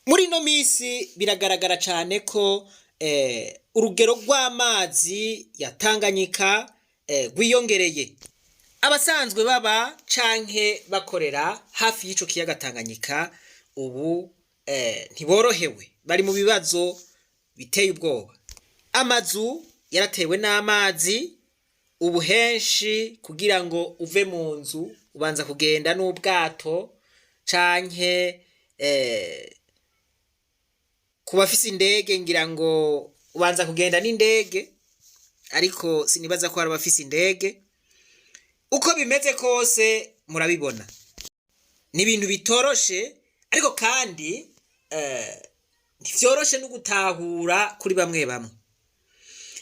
Muri ino minsi biragaragara cyane ko urugero rw'amazi ya Tanganyika rwiyongereye. Abasanzwe baba canke bakorera hafi y'ico kiyaga Tanganyika ubu ntiborohewe, bari mu bibazo biteye ubwoba. Amazu yaratewe n'amazi, ubu henshi kugira ngo uve mu nzu ubanza kugenda n'ubwato canke ku bafise indege ngira ngo ubanza kugenda n'indege, ariko sinibaza ko hari abafise indege. Uko bimeze kose murabibona ni ibintu bitoroshe, ariko kandi ntivyoroshe no gutahura kuri bamwe bamwe.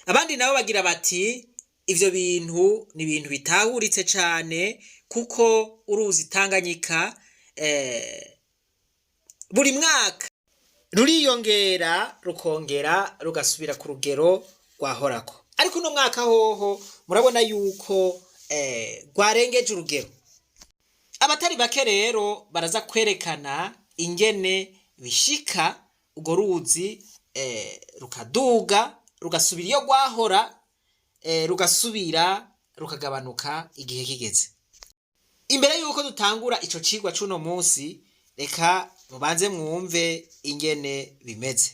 Abandi nabo bagira bati ivyo bintu ni ibintu bitahuritse cane, kuko uruzi Tanganyika buri mwaka ruriyongera rukongera rugasubira ku rugero rwahorako, ariko uno mwaka hoho murabona yuko rwarengeje urugero. Abatari bake rero baraza kwerekana ingene bishika urwo ruzi rukaduga rugasubira iyo rwahora, rugasubira rukagabanuka igihe kigeze. Imbere yuko dutangura ico cigwa c'uno munsi, reka mubanze mwumve ingene bimeze.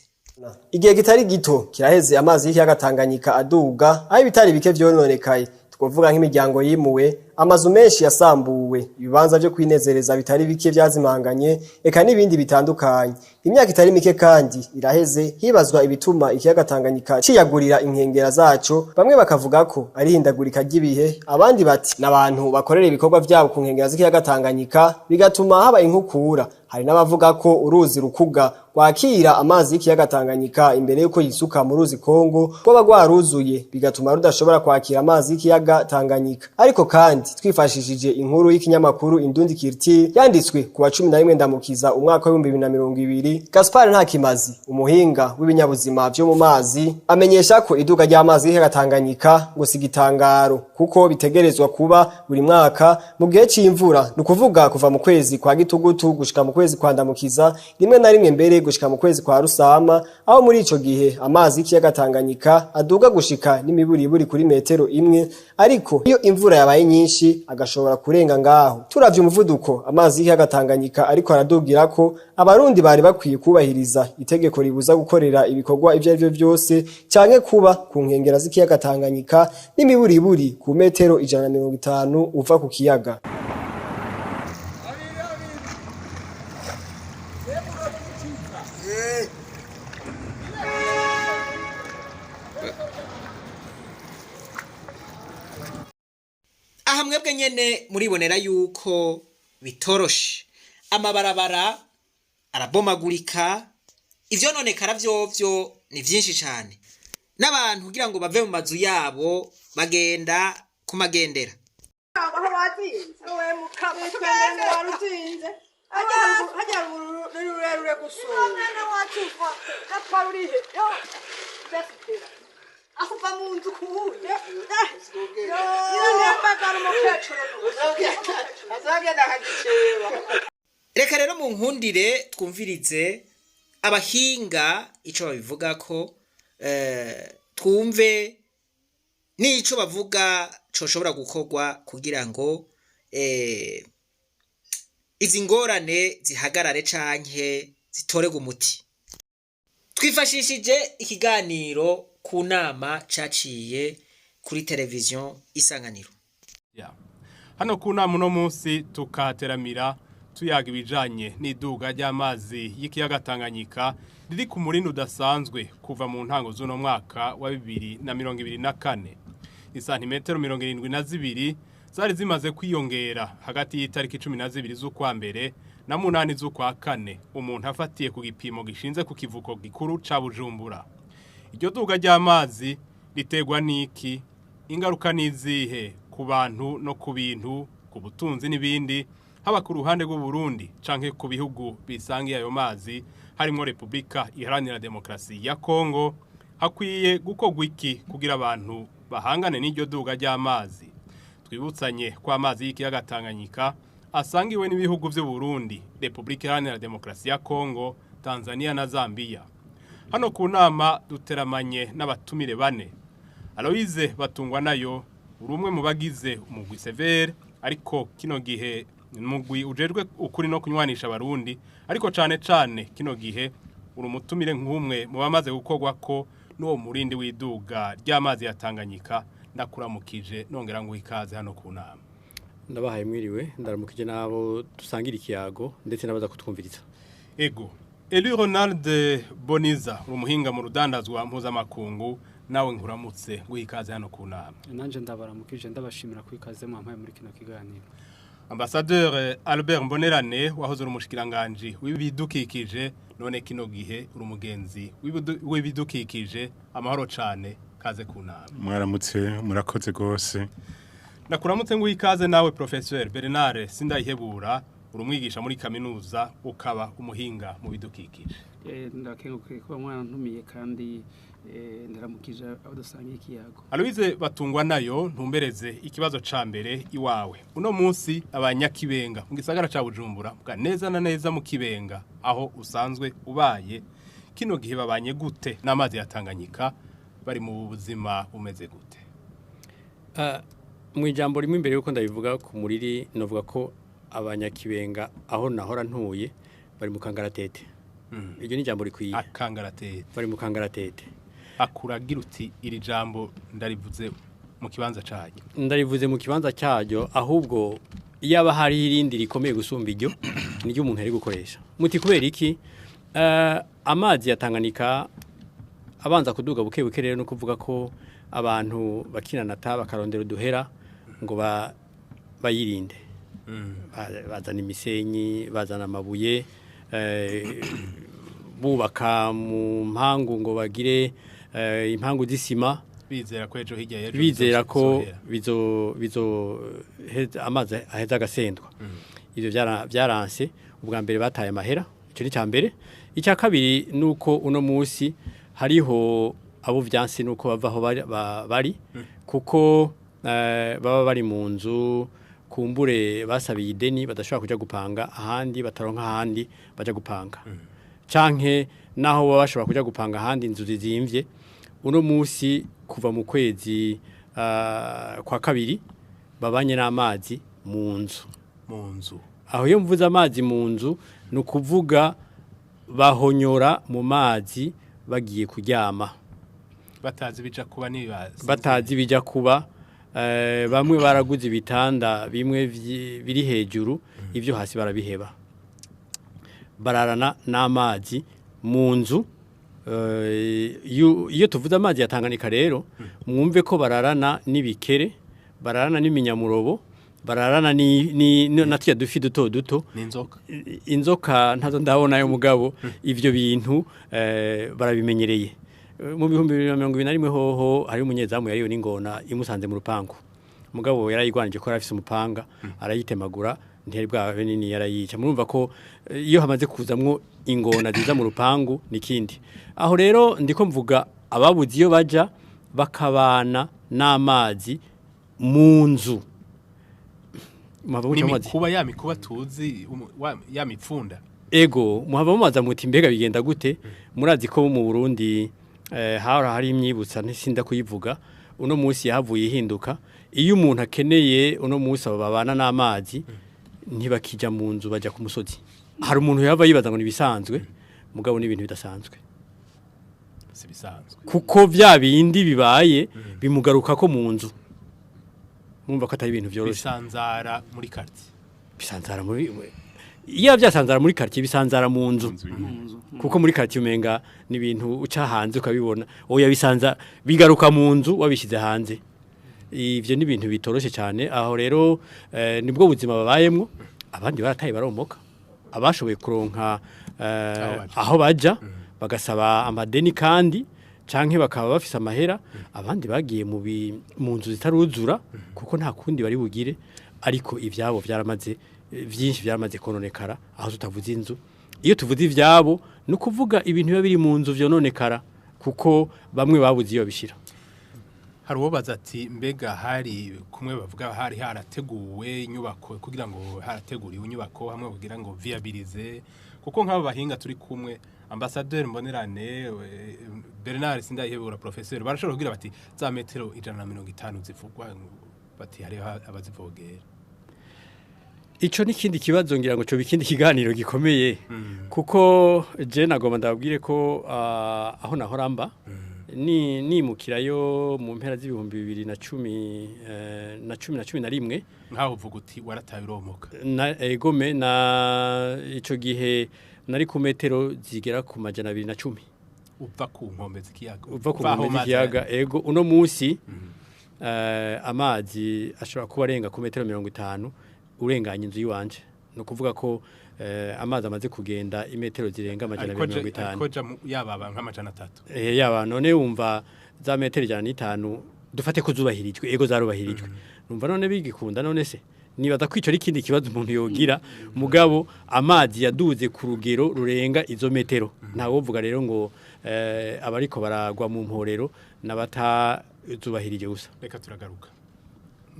Igihe kitari gito kiraheze amazi y'ikiyaga Tanganyika aduga, aho ibitari bike vyononekaye. Twovuga nk'imiryango yimuwe, amazu menshi yasambuwe, ibibanza vyo kwinezereza bitari bike vyazimanganye, eka n'ibindi bitandukanye. Imyaka itari mike kandi iraheze hibazwa ibituma ikiyaga Tanganyika ciyagurira inkengera zaco, bamwe bakavuga ko ari ihindagurika ry'ibihe, abandi bati n'abantu bakorera ibikorwa vyabo ku nkengera z'ikiyaga Tanganyika bigatuma haba inkukura. Hari n'abavuga ko uruzi Rukuga rwakira amazi y'ikiyaga Tanganyika imbere yuko yisuka mu ruzi Kongo rwoba rwaruzuye, bigatuma rudashobora kwakira amazi y'ikiyaga Tanganyika. Ariko kandi twifashishije inkuru y'ikinyamakuru Indundi Culture yanditswe ku wa 11 Ndamukiza umwaka wa 2020, Gaspard Ntakimazi, umuhinga w'ibinyabuzima vyo mu mazi, amenyesha ko iduga ry'amazi y'ikiyaga Tanganyika ngo si igitangaro, kuko bitegerezwa kuba buri mwaka mu gihe c'imvura, ni ukuvuga kuva mu kwezi kwa Gitugutu gushika mu kwezi kwa Ndamukiza, rimwe na rimwe mbere gushika mu kwezi kwa Rusama, aho muri ico gihe amazi y'ikiyaga Tanganyika aduga gushika n'imiburiburi kuri metero imwe, ariko iyo imvura yabaye nyinshi agashobora kurenga ngaho. Turavye umuvuduko amazi y'ikiyaga Tanganyika ariko aradugirako, Abarundi bari bakwiye kubahiriza itegeko ribuza gukorera ibikorwa ivyo arivyo vyose canke kuba ku nkengera z'ikiyaga Tanganyika n'imiburiburi ku metero 150 uva ku kiyaga. Aha mwebwe nyene muribonera yuko bitoroshe, amabarabara arabomagurika, ivyononekara vyovyo ni vyinshi cane, n'abantu kugira ngo bave mu mazu yabo bagenda ku magendera. Aho wazinze we mukama, tugende ngo waruzinze hajya ruguru ni rurerure gusumba umwana wacu uva gatwara urihe yo besitira aho uva mu nzu kuwuye nyirantembagara umukecuru. Azagenda akagiceba. Reka rero mu nkundire twumvirize abahinga ico babivugako, twumve n'ico bavuga coshobora gukorwa kugira ngo izi ngorane zihagarare canke zitorerwe umuti. Twifashishije ikiganiro ku nama caciye kuri televiziyo Isanganiro. Ya. Hano ku nama uno munsi tukateramira tuyaga ibijanye n'iduga ry'amazi y'ikiyaga Tanganyika riri ku murindi udasanzwe kuva mu ntango z'uno mwaka wa 2024. Isantimetero 72 zari zimaze kwiyongera hagati y'itariki 12 z'ukwa mbere na 8 z'ukwa kane, umuntu afatiye ku gipimo gishinze ku kivuko gikuru ca Bujumbura. Iryo duga ry'amazi riterwa n'iki? Ingaruka n'izihe ku bantu no ku bintu, ku butunzi n'ibindi, haba ku ruhande rw'u Burundi canke ku bihugu bisangiye ayo mazi harimo Republika Iharanira Demokarasi ya Kongo? Hakwiye gukorwa iki kugira abantu bahangane n'iryo duga ry'amazi? Twibutsanye ko amazi y'ikiyaga Tanganyika asangiwe n'ibihugu vy'u Burundi, Republika Iharanira Demokarasi ya Kongo Tanzania na Zambia. Hano ku nama duteramanye n'abatumire bane. Aloise batungwa nayo urumwe mu bagize umugwi Severe ariko kino gihe umugwi ujejwe ukuri no kunywanisha abarundi ariko cane cane kino gihe uri umutumire nk'umwe mu bamaze gukorwa ko n'uwo murindi w'iduga ry'amazi ya Tanganyika ndakuramukije nongera ngo ikaze hano ku nama. Ndabahaye mwiriwe ndaramukije nabo dusangira ikiyago ndetse nabaza kutwumviriza. Ego Eli Ronald Boniza uri umuhinga mu rudandazwa mpuzamakungu nawe nkuramutse ngo ikaze hano ku nama. Nanje ndabaramukije ndabashimira ku ikaze mwampaye muri kino kiganiro. Ambassadeur Albert Mbonerane wahoze uri umushikiranganje w'ibidukikije none kino gihe uri umugenzi w'ibidukikije amahoro cane kaze ku nama. Mwaramutse murakoze gose. Nakuramutse ngo ikaze nawe Professeur Bernard Sindayihebura uri umwigisha muri kaminuza ukaba umuhinga mu bidukikije. Ndakengurukiye kuba mwantumiye kandi ndaramukije abo dusangiye ikiyago. Aloise batungwa nayo ntumbereze ikibazo ca mbere iwawe. Uno munsi abanyakibenga mu gisagara ca Bujumbura bwa neza na neza mu Kibenga aho usanzwe ubaye kino gihe babanye gute n'amazi ya Tanganyika bari mu buzima bumeze gute? Mu ijambo rimwe imbere yuko ndabivuga ku muriri novuga ko abanyakibenga aho nahora ntuye bari mu kangaratete. Iryo ni ijambo rikwiye. Akangaratete. Bari mu kangaratete. Akuragira uti iri jambo ndarivuze mu kibanza cyayo. Ndarivuze mu kibanza cyayo ahubwo iyaba hari irindi rikomeye gusumba iryo niryo umuntu ari gukoresha. Muti kubera iki? Amazi ya Tanganyika abanza kuduga buke buke rero no kuvuga ko abantu bakinanata bakarondera uduhera ngo bayirinde. Bazana imisenyi, bazana amabuye, bubaka mu mpangu ngo bagire impangu z'isima bizera ko ejo hirya y'ejo bizera ko bizo amazi aheza agasendwa. Ivyo byaranse ubwa mbere bataye amahera, ico ni ca mbere. Icya kabiri nuko uno munsi hariho abo vyanse nuko bava aho bari kuko baba bari mu nzu kumbure basabiye ideni badashobora kuja gupanga ahandi bataronka ahandi baja gupanga. Canke naho baba bashobora kuja gupanga ahandi inzu zizimvye uno munsi kuva mu kwezi kwa kabiri babanye n'amazi mu nzu. Mu nzu. Aho iyo mvuze amazi mu nzu nukuvuga bahonyora mu mazi bagiye kuryama. Batazi bija kuba nibazi. Batazi bija kuba. Bamwe baraguze ibitanda bimwe biri hejuru ivyo hasi barabiheba. Bararana n'amazi mu nzu. Iyo tuvuze amazi ya Tanganyika rero mwumve ko bararana n'ibikere, bararana n'iminyamuro, bararana ni na tya dufi duto duto n'inzoka. Inzoka ntazo ndabona yo mugabo ivyo bintu barabimenyereye. Mu 2021 hoho hari umunyezamu yariyo n'ingona imusanze mu rupangu. Mugabo yarayigwanije ko arafise umupanga arayitemagura ntiyari bwabe nini yarayica. Murumva ko iyo hamaze kuzamwo ingona ziza mu rupangu nikindi. Aho rero ndiko mvuga ababuze iyo baja bakabana n'amazi mu nzu. Nimikuba ya mikuba tuzi ya mipfunda. Ego muhava mumaza muti mbega bigenda gute? Murazi ko mu Burundi hari imyibutsa ntisinda kuyivuga uno munsi yahavuye ihinduka. Iyo umuntu akeneye uno munsi babana n'amazi ntibakija mu nzu bajya ku musozi. Hari umuntu yava yibaza ngo nibisanzwe mugabo ni ibintu bidasanzwe. Si bisanzwe. Kuko vya bindi bibaye bimugaruka ko mu nzu. Mumva ko atari ibintu vyoroshe. Bisanzara muri quartier. Bisanzara muri iyo byasanzara muri quartier bisanzara mu nzu. Kuko muri quartier umenga ni ibintu uca hanze ukabibona. Oya bisanza bigaruka mu nzu wabishize hanze. Ivyo ni ibintu bitoroshe cyane. Aho rero nibwo buzima babayemwo. Abandi barataye baromoka. Abashoboye kuronka aho baja bagasaba amadeni kandi canke bakaba bafise amahera. Abandi bagiye mu nzu zitaruzura kuko nta kundi bari bugire, ariko ivyabo vyaramaze vyinshi vyaramaze kononekara. Aho tutavuze inzu, iyo tuvuze ivyabo no kuvuga ibintu biba biri mu nzu vyononekara kuko bamwe babuze iyo bishira. Hari uwobaza ati mbega hari kumwe bavuga hari harateguwe inyubako kugira ngo harateguriwe inyubako hamwe kugira ngo viabilize Kuko nk'aba bahinga turi kumwe, Ambassadeur Mbonerane, Bernard Sindayihebura, professeur, barashobora kugira bati za metero 150 zivugwa, bati hariho abazivogera. Ico ni kindi kibazo, ngira ngo cyo bikindi kiganiro gikomeye, kuko je nagomba ndababwire ko aho nahora mba ni nimukirayo mu mpera z'ibihumbi 2010 na 10 na 11. Nkaho uvuga uti warataye uromoka. Na egome, na ico gihe nari ku metero zigera ku 210. Uva ku nkombe z'ikiyaga. Uva ku aho nkombe mazi z'ikiyaga, ego. Uno munsi amazi ashobora kuba arenga ku metero 50 urenganya inzu yiwanje. No kuvuga ko amazi amaze kugenda imetero zirenga amajana ariko abiri mirongo itanu. Ariko ja yababa nk'300. Yaba none wumva za metero 105 dufate ko zubahirijwe, ego zarubahirijwe, numva none bigikunda? None se nibaza kwica ari ikindi kibazo umuntu yogira. Mugabo amazi yaduze ku rugero rurenga izo metero, nta wovuga rero ngo abariko baragwa mu mporero n'abatazubahirije gusa. Reka turagaruka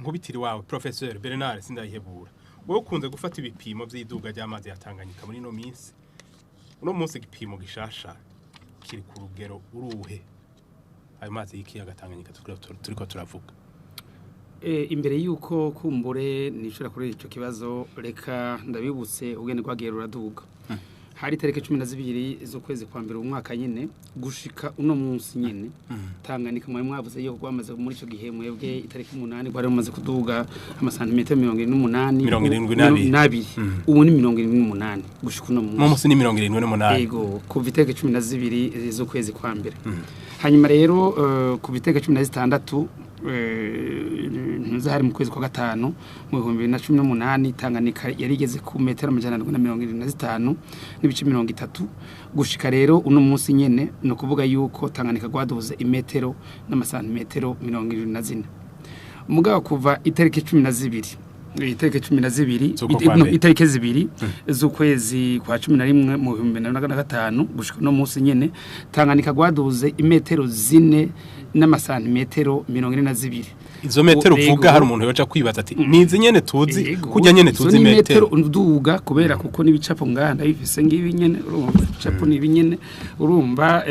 nkubitiri wawe, professeur Bernard Sindayihebura. Wowe ukunze gufata ibipimo vy'iduga ry'amazi ya Tanganyika muri ino minsi. Uno munsi igipimo gishasha kiri ku rugero uruhe, ayo mazi y'ikiyaga Tanganyika turiko turavuga? Imbere yuko kumbure nishura kuri ico kibazo, reka ndabibutse ugende rwagiye ruraduga. Hari tariki 12 z'ukwezi kwa mbere umwaka nyene gushika uno munsi nyene. Tanganyika mwari mwavuze yuko rwamaze muri ico gihe mwebwe itariki 8 rwari rumaze kuduga amasantimetero 78. 72. N'abiri. Ubu ni 78 gushika uno munsi. Mu munsi ni 78. Ego, kuva itariki 12 z'ukwezi kwa mbere. Hanyuma rero kuva itariki 16 ntuzahari mu kwezi kwa gatanu mu 2018, Tanganyika yarigeze ku metero 775.30. Gushika rero uno munsi nyene, no kuvuga yuko Tanganyika rwaduze imetero n'amasantimetero 74. Mugabo kuva itariki 12, itariki 12 Z'uko kwa no, mbere. itariki 2 z'ukwezi kwa 11 mu 2005 gushika no munsi nyene, Tanganyika rwaduze imetero 4 n'amasantimetero 42. Izo metero Ego. uvuga, hari umuntu yoca kwibaza ati nizi nyene tuzi Ego. kurya nyene Izo tuzi ni metero? Uduga kubera kuko n'ibicapo ngaha ndabifise ngibi nyene. Urumva ibicapo ni nyene. Urumva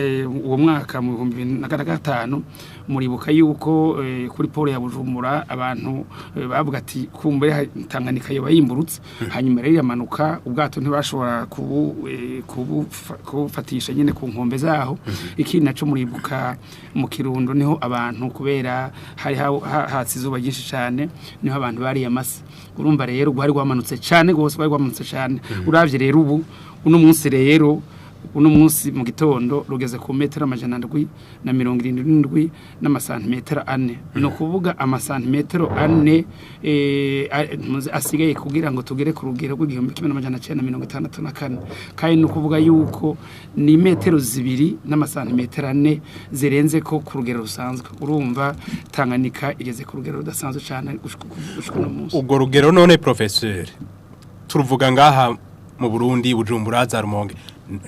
uwo mwaka mu 2005 muribuka yuko kuri port ya Bujumbura abantu bavuga ati kumbure Tanganyika yoba yimburutse, hanyuma rero iramanuka, ubwato ntibashobora kubufatisha nyene ku nkombe zaho. Ikindi naco muribuka mu Kirundo niho abantu kubera hari hatse izuba ryinshi cyane, niho abantu bariye amase. Urumva rero rwari rwamanutse cyane gose, rwari rwamanutse cyane. Uravye rero ubu uno munsi rero, uno munsi mu gitondo rugeze ku metero 777 n'amasantimetero 4. Ni ukuvuga amasantimetero 4 asigaye kugira ngo tugere ku rugero rw'1964. Kandi ni ukuvuga yuko ni metero 2 n'amasantimetero 4 zirenze ko ku rugero rusanzwe. Urumva Tanganyika igeze ku rugero rudasanzwe cyane gushika uno munsi. Ubwo rugero none, professeur, turuvuga ngaha mu Burundi, Bujumbura, za Rumonge,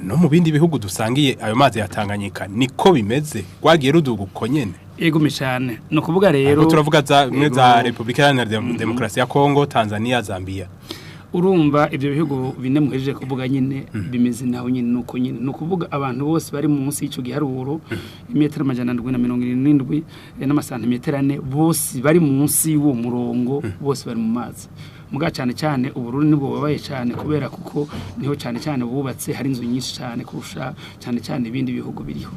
no mu bindi bihugu dusangiye ayo mazi ya Tanganyika niko bimeze? Rwagiye ruduga uko nyene? Ego cyane. Ni ukuvuga rero Ariko turavuga za mwe za Ego. Republika Iharanira Demokarasi ya Kongo, Tanzania, Zambia. Urumva ibyo bihugu bine muhejeje kuvuga nyine bimeze naho nyine nuko nyine. Ni ukuvuga abantu bose bari munsi y'icyo giharuro, imetero 777 n'amasantimetero 4, bose bari munsi y'uwo murongo, bose bari mu mazi. Muga cyane cyane Uburundi nibwo babaye cyane, kubera kuko niho cyane cyane bubatse, hari inzu nyinshi cyane kurusha cyane cyane ibindi bihugu biriho.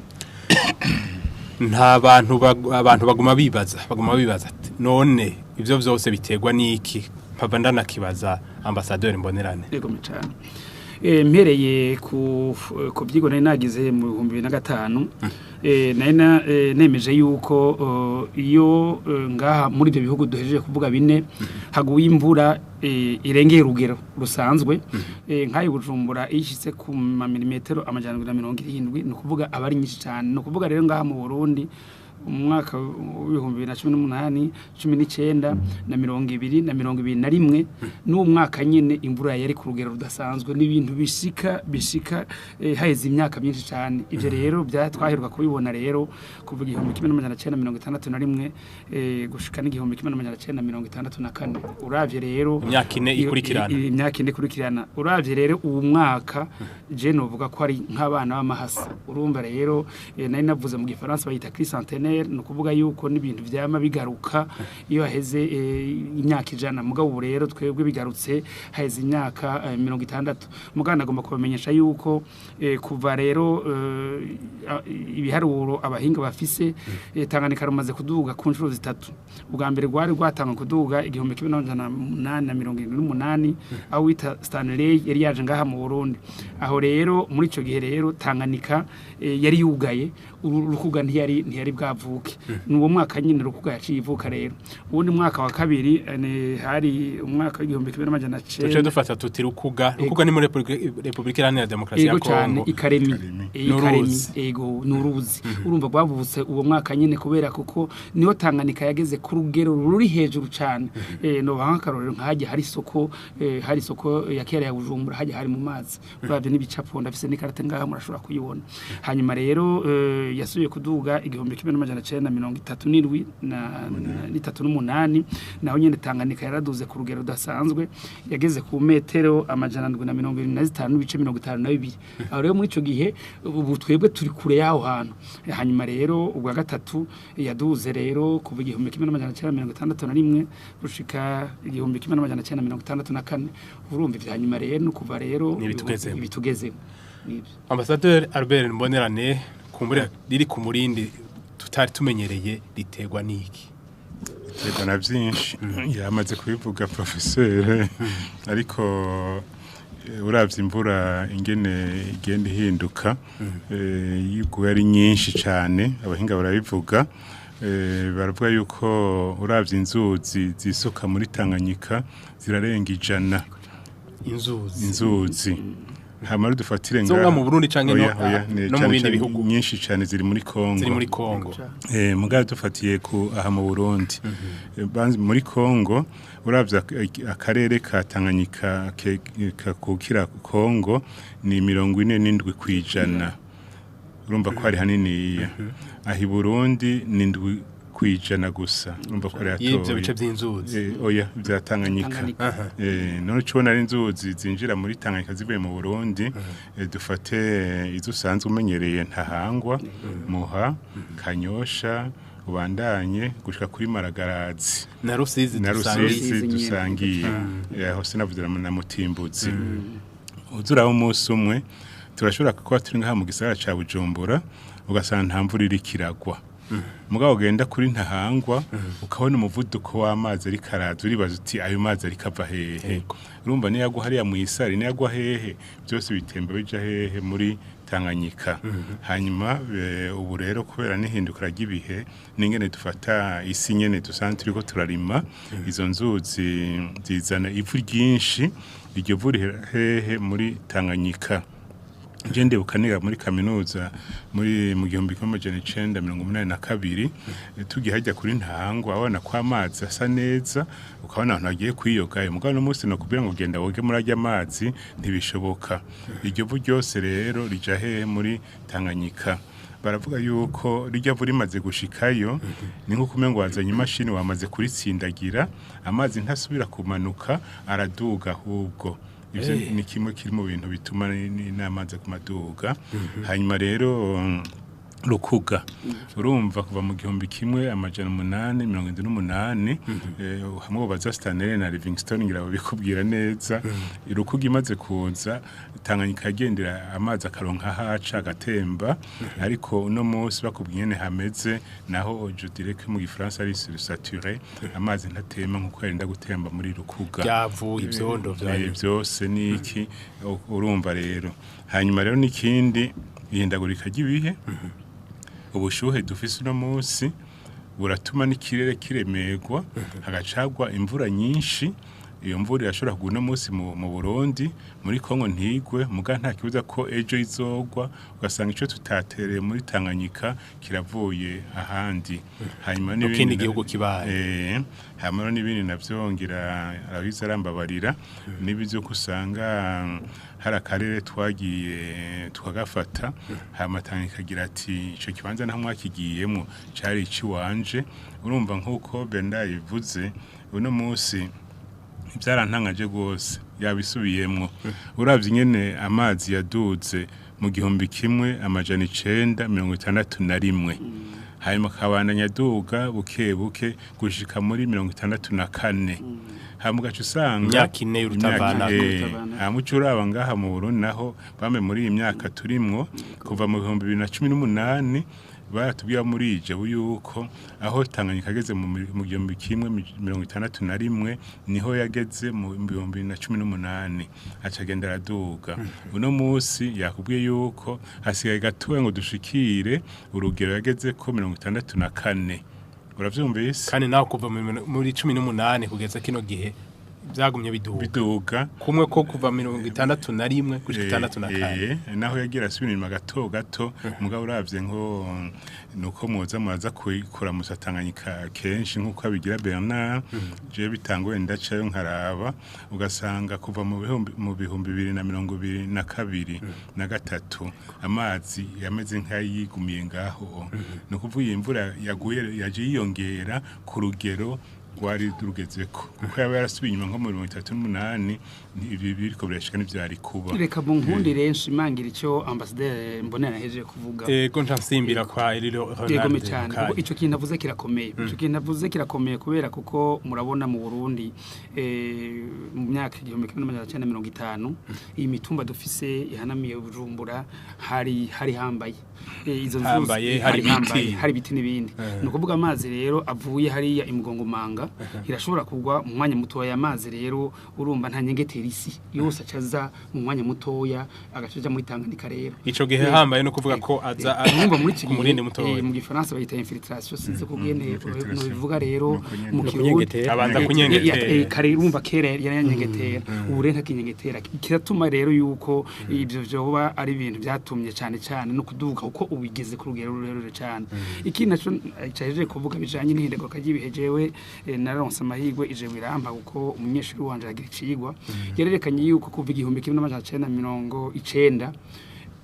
Nta bantu abantu baguma bibaza ati none ivyo vyose biterwa n'iki? Mpava ndanakibaza ambassadeur Mbonerane. Yego cyane. Mpereye ku byigo nari nagize mu 2005, nari nemeje yuko iyo ngaha muri ibyo bihugu duhejeje kuvuga bine haguye imvura irengeye urugero rusanzwe, nk'ayo Bujumbura iyo ishyitse ku mamilimetero 770, ni ukuvuga aba ari nyinshi cyane. Ni ukuvuga rero ngaha mu Burundi Umwaka w'2018, 19 na 20 na 21, n'uwo mwaka nyene imvura yari ku rugero rudasanzwe, n'ibintu bishika haheze imyaka myinshi cyane. Ivyo rero twaheruka kubibona rero kuva 1961 gushika n'1964. Uravye rero Imyaka ine ikurikirana. Imyaka ine ikurikirana. Uravye rero uwo mwaka, je novuga ko ari nk'abana b'amahasa. Urumva rero, nari navuze mu gifaransa bayita crise centenaire, ni ukuvuga yuko n'ibintu vyama bigaruka iyo haheze imyaka 100. Mugabo ubu rero twebwe bigarutse haheze imyaka 60. Mugabo nagomba kubamenyesha yuko kuva rero ibiharuro abahinga bafise, Tanganyika rumaze kuduga ku nshuro zitatu. Ubwa mbere rwari rwatanga kuduga 1878, aho wita Stanley yari yaje ngaha mu Burundi. Aho rero muri ico gihe rero Tanganyika yari yugaye, Rukuga ntiyari bwavuke. Ni uwo mwaka nyine Rukuga yaciye ivuka. Rero uwundi mwaka wa kabiri hari umwaka w'1900. Tuce dufata tuti Rukuga ni muri Republika Iharanira Demokarasi ya Ego cyane. Kongo. Ikaremi. Ikaremi. N'uruzi. Ego, nuruzi. Urumva rwavutse uwo mwaka nyine kubera kuko niho Tanganyika yageze ku rugero ruri hejuru cyane. No nk'akarorero nk'ahajya hari isoko, hari isoko ya kera ya Bujumbura, hajya hari mu mazi. Uravye n'ibicapo, ndafise n'ikarate ngaha, murashobora kuyibona. Hanyuma rero yasubiye kuduga 1937 na 38, naho nyene Tanganyika yaraduze ku rugero rudasanzwe, yageze ku metero 775.52. Aho rero muri ico gihe ubu twebwe turi kure y'aho hantu. Hanyuma rero ubwa gatatu yaduze rero kuva 1961 gushika 1964. Urumva ivya nyuma rero no kuva rero N'ibitugezemo. Ibitugezemo nibyo. Ambassadeur Albert Mbonerane, kumbura riri ku murindi tutari tumenyereye riterwa niki? Biterwa na byinshi, yamaze kubivuga professeur, ariko uravye imvura ingene igenda ihinduka, yuko ari nyinshi cyane, abahinga barabivuga. Baravuga yuko uravye inzuzi zisuka muri Tanganyika zirarenga 100. Inzuzi? Inzuzi hamara dufatire Zo ngaha mu Burundi canke Oya, oya, ni no mu cane bindi cane bihugu? Nyinshi cyane ziri muri Kongo. Ziri muri Kongo. Mugabo dufatiye ku aha mu Burundi. Muri Kongo uravye akarere ka Tanganyika kakukira Kongo ni 47%. Urumva ko ari hanini. Aho i Burundi ni 7% gusa. Urumva ko ari Y'ivyo hatoya. bice vy'inzuzi? Oya, vya Tanganyika. Tanganyika. None cubona ari inzuzi zinjira muri Tanganyika zivuye mu Burundi, dufate izo usanzwe umenyereye: Ntahangwa, Muha, Kanyosha, ubandanye gushika kuri Maragarazi na Rusizi na dusangiye. Rusizi Rusizi nyene. Dusangiye. Aho sinavuze na Mutimbuzi. Uzuraho umunsi umwe turashobora kuba turi ngaha mu gisagara ca Bujumbura, ugasanga nta mvura iriko iragwa, mugabo ugenda kuri Ntahangwa ukabona umuvuduko w'amazi ariko araza, uribaza uti ayo mazi ariko ava hehe? Urumva niyagwa hariya mw'isari, niyagwa hehe, byose bitemba bija hehe? Muri Tanganyika. Hanyuma ubu rero kubera n'ihinduka ry'ibihe n'ingene dufata isi nyene dusanzwe turiko turarima, izo nzuzi zizana ivu ryinshi. Iryo vu rihera hehe? Muri Tanganyika. Je ndibuka niga muri kaminuza muri mu 1982, tugiye hajya kuri Ntahangwa, abona ko amazi asa neza, ukabona abantu bagiye kwiyoga. Mugabo no munsi no kubwira ngo genda woge muri ajya amazi, ntibishoboka. Iryo vu ryose rero rija hehe? Muri Tanganyika. Baravuga yuko rijya vu rimaze gushikayo ni nko kumengo wazanye imashini wamaze kuritsindagira, amazi ntasubira kumanuka, araduga ahubwo. Ivyo ni kimwe kiri mu bintu bituma n'amazi kumaduga. Hanyuma rero Rukuga, urumva kuva mu 1878, hamwe baza Stanley na Livingstone ngira babikubwira neza. Rukuga imaze kuza, Tanganyika yagendera amazi akaronka haca agatemba, ariko uno munsi bakubwiye nyene hameze naho, je dirais que mu gifaransa ari sursaturé, amazi ntatema nkuko yarenda gutemba muri Rukuga. Byavuye ivyondo vya Byose ni iki? Urumva rero, hanyuma rero n'ikindi, ihindagurika ry'ibihe, ubushuhe dufise uno munsi buratuma n'ikirere kiremerwa, hagacagwa imvura nyinshi. Iyo mvura irashobora kugwa uno munsi mu Burundi, muri Kongo ntigwe, muga nta kibuza ko ejo izogwa, ugasanga ico tutatereye muri Tanganyika kiravuye ahandi. Hanyuma n'ibindi gihugu kibaye. Hanyuma n'ibindi navyo ngira arabiza arambabarira, n'ibyo kusanga hari akarere twagiye tukagafata, hanyuma Tanganyika agira ati ico kibanza nta mwakigiyemo cari iciwanje. Urumva nkuko Benda yivuze, uno munsi byarantangaje gose yabisubiyemwo. Uravye nyene amazi yaduze mu 1961, hanyuma kabandanya aduga buke buke gushika muri 64. Hanyuma ugaca usanga imyaka ine y'urutavanako. Hanyuma uca uraba ngaha mu Burundi naho bame muri iyi myaka turimwo kuva mu 2018 baratubwira muri ije yuko aho Tanganyika ageze mu 1961 niho yageze mu 2018 acagenda araduga. Uno munsi yakubwiye yuko hasigaye gatoya ngo dushikire urugero yageze ko 64. Uravyumvise? Kandi naho kuva muri 18 kugeza kino gihe byagumye biduga kumwe ko kuva 61 gushika 64. Naho yagira asubira inyuma gato gato, mugabo uravye nko nuko muza muraza kuyikora musa Tanganyika kenshi nkuko abigira Bernard, je bitangoye ndacayo nkaraba, ugasanga kuva mu 2022 na 3 amazi yameze nk'ayigumiye ngaho. No kuvuga imvura yaguye yaje yiyongera ku rugero rwari rugezeko, kuko yaba yarasubiye inyuma nko mu 38 ibi biriko birashika n'ivyari kuba. Reka bunkundire nshimangira ico ambassadeur Mbonera yahejeje kuvuga. Ego nca nsimbira kwa Eliro Ronald. Cyane kuko ico kintu avuze kirakomeye. Ico kintu avuze kirakomeye kubera kuko murabona mu Burundi mu myaka 1950 iyi mitumba dufise ihanamiye Bujumbura hari hambaye izo nzu hari ibiti n'ibindi. Ni ukuvuga amazi rero avuye hariya imugongomanga irashobora kugwa mu mwanya mutoya. Amazi rero urumva nta nyengetera isi yose acaza mu mwanya mutoya agacaja muri Tanganyika. Rero ico gihe hambaye no kuvuga ko aza muri kumurindi mutoya, mu gifaransa bayita infiltration, sinzi kugene no bivuga rero mu kirundi abanza kunyengetera kare urumva kera yaranyengetera, ubu rero ntakinyengetera. Kiratuma rero yuko ibyo vyoba ari ibintu byatumye cyane cyane no kuduka kuko ubigeze ku rugero rurerure cyane. Ikindi naco cyaje kuvuga bijanye n'ihindagurika ry'ibihe, jewe naronse amahirwe ije birampa kuko umunyeshuri wanje agira icigwa yererekanye yuko kuva 1990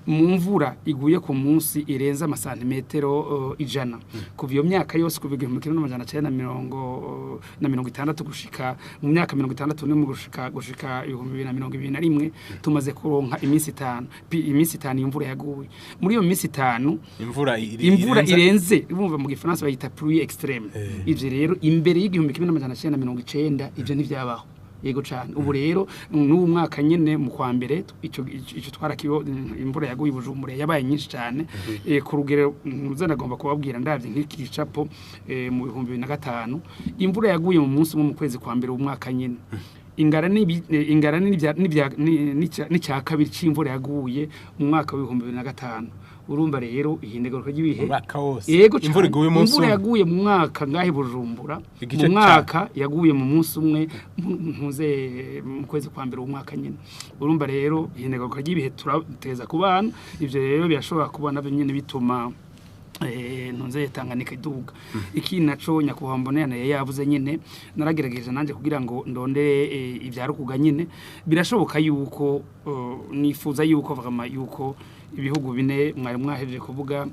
mu mvura iguye ku munsi irenza amasantimetero 100 kuva iyo myaka yose kuva 1960 gushika mu myaka 61 gushika 2021 tumaze kuronka iminsi 5 iminsi 5 imvura yaguye. Muri iyo minsi 5 imvura irenze urumva mu gifaransa bayita pluie extrême. Ivyo rero imbere y'1990 ivyo ntivyabaho. Yego cyane. Ubu rero n'ubu mwaka nyene mu kwa mbere ico twarakibo imvura yaguye Bujumbura yabaye nyinshi cyane ku rugero muzanagomba kubabwira ndavye nk'ikicapo mu 2005 imvura yaguye mu munsi umwe mu kwezi kwa mbere umwaka nyene ingara n'icya kabiri c'imvura yaguye mu mwaka wa 2005. Urumva rero ihindagurika ry'ibihe yego imvura iguye umunsi imvura yaguye mu mwaka ngahe Bujumbura mu mwaka yaguye mu munsi umwe ntuze mu kwezi kwa mbere umwaka nyene. Urumva rero ihindagurika ry'ibihe turateza kubana, ivyo rero birashobora kuba navyo nyene bituma ntunze Tanganyika iduga. Iki naco nyakubahwa Mbonera yavuze nyene naragerageje nanje kugira ngo ndondere ibyarukuga nyene birashoboka yuko nifuza yuko vraiment yuko ibihugu bine mwari mwahejeje kuvuga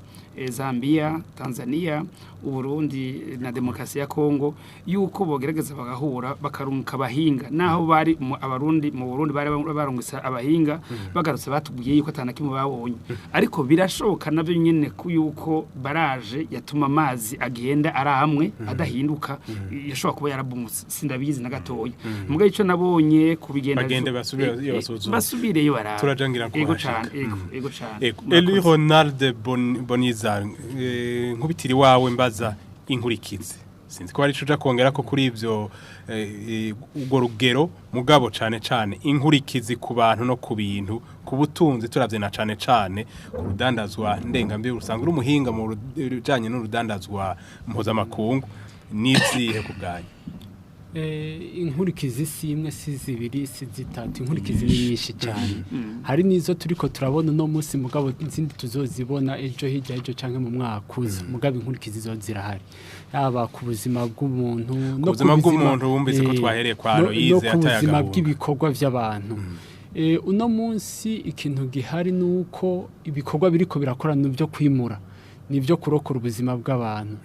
Zambia, Tanzania, Uburundi na Demokarasi ya Kongo yuko bogerageza bagahura bakarunka abahinga. Naho bari abarundi mu Burundi bari barungisa abahinga bagarutse batubwiye yuko atana kimwe babonye, ariko birashoboka navyo nyene yuko baraje yatuma amazi agenda ari amwe adahinduka yashobora kuba yarabumutse, sindabizi na gatoya. Mugabe ico nabonye kubigenda bagende basubireyo barara turajangira ko ego cyane ego cyane. Eli Ronald Boniza nkubitiri wawe mbaza inkurikizi sinzi ko ari ico kongera ko kuri ivyo ubwo rugero mugabo cane cane inkurikizi ku bantu no ku bintu ku butunzi turavye na cane cane ku rudandazwa ndengambi usanga uri umuhinga mu bijanye n'urudandazwa mpuzamakungu nizihe ku bwanyu? Inkurikizi si imwe, si zibiri, si zitatu, inkurikizi ni nyinshi cyane. Hari n'izo turiko turabona uno munsi, mugabo izindi tuzozibona ejo, hirya ejo canke mu mwaka uza. Mugabo inkurikizi zo zirahari, yaba ku buzima bw'umuntu no Ku buzima bw'umuntu wumvise ko twahereye kwa Aloyize no ku yataye buzima agahunga. bw'ibikorwa by'abantu. Uno munsi ikintu gihari ni uko ibikorwa biriko birakora ni ibyo kwimura, ni ibyo kurokora ubuzima bw'abantu,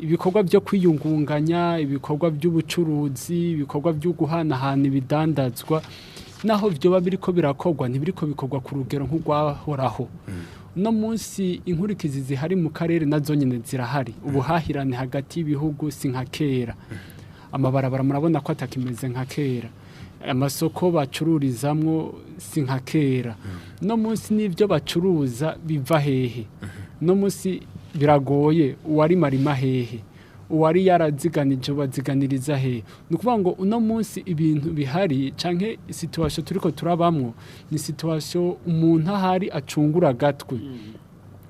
ibikorwa byo kwiyungunganya, ibikorwa by'ubucuruzi, ibikorwa byo guhanahana ibidandazwa. Naho byoba biriko birakorwa, ntibiriko bikorwa ku rugero nk'urwahoraho. Uno munsi inkurikizi zihari mu karere nazo nyine zirahari. Ubuhahirane hagati y'ibihugu si nka kera, amabarabara murabona ko atakimeze nka kera, amasoko bacururizamwo si nka kera. Uno munsi n'ibyo bacuruza biva hehe? Uno munsi biragoye. Uwari marima hehe? Uwari yaraziganije baziganiriza hehe? Ni ukuvuga ngo uno munsi ibintu bihari canke situation turiko turabamwo ni situation umuntu ahari acungura agatwe.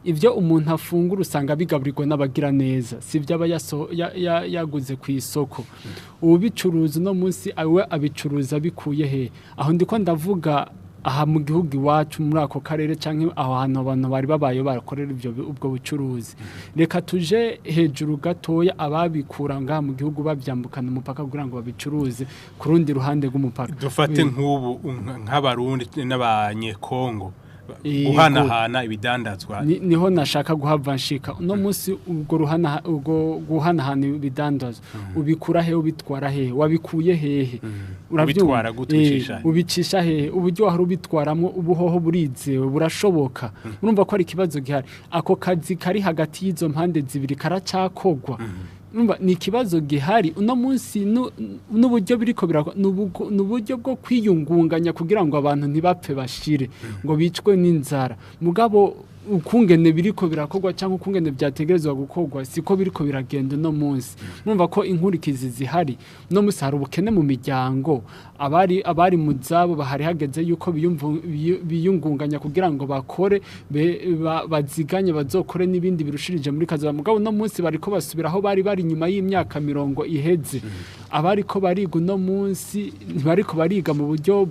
Ibyo umuntu afungura usanga bigaburirwa n'abagira neza, si ibyo aba yaguze ku isoko. Ubicuruza uno munsi awe abicuruza bikuye he? Aho ndiko ndavuga aha mu gihugu iwacu, muri ako karere canke aho hantu abantu bari babaye barakorera ibyo ubwo bucuruzi. Reka tuje hejuru gatoya, ababikura ngaha mu gihugu babyambukana umupaka kugira ngo babicuruze ku rundi ruhande rw'umupaka. Dufate nk'ubu nk'abarundi n'abanyekongo guhanahana ibidandazwa. Niho nashaka guhava nshika. Uno munsi ubwo ruhana, ubwo guhanahana ibidandazwa, ubikura he? Ubitwara he? Wabikuye hehe? Urabyumva? Ubitwara gute? Ubicisha he? Ubicisha hehe? Uburyo wahora ubitwaramwo ubuhoho burizewe, burashoboka? Urumva ko ari ikibazo gihari. Ako kazi kari hagati y'izo mpande zibiri karacakogwa? Urumva ni ikibazo gihari uno munsi. N'uburyo biriko birakora n'uburyo bwo kwiyungunganya kugira ngo abantu ntibapfe bashire ngo bicwe n'inzara. Mugabo ukungene biriko birakorwa cyangwa ukungene byategerezwa gukorwa siko biriko biragenda uno munsi. Murumva ko inkurikizi zihari. Uno munsi hari ubukene mu miryango. Abari mu zabo bahari hageze yuko biyungunganya kugira ngo bakore, baziganye, bazokore n'ibindi birushirije muri kazoza. Mugabo uno munsi bariko basubira aho bari nyuma y'imyaka 50 iheze. Abariko bariga uno munsi ntibariko bariga mu buryo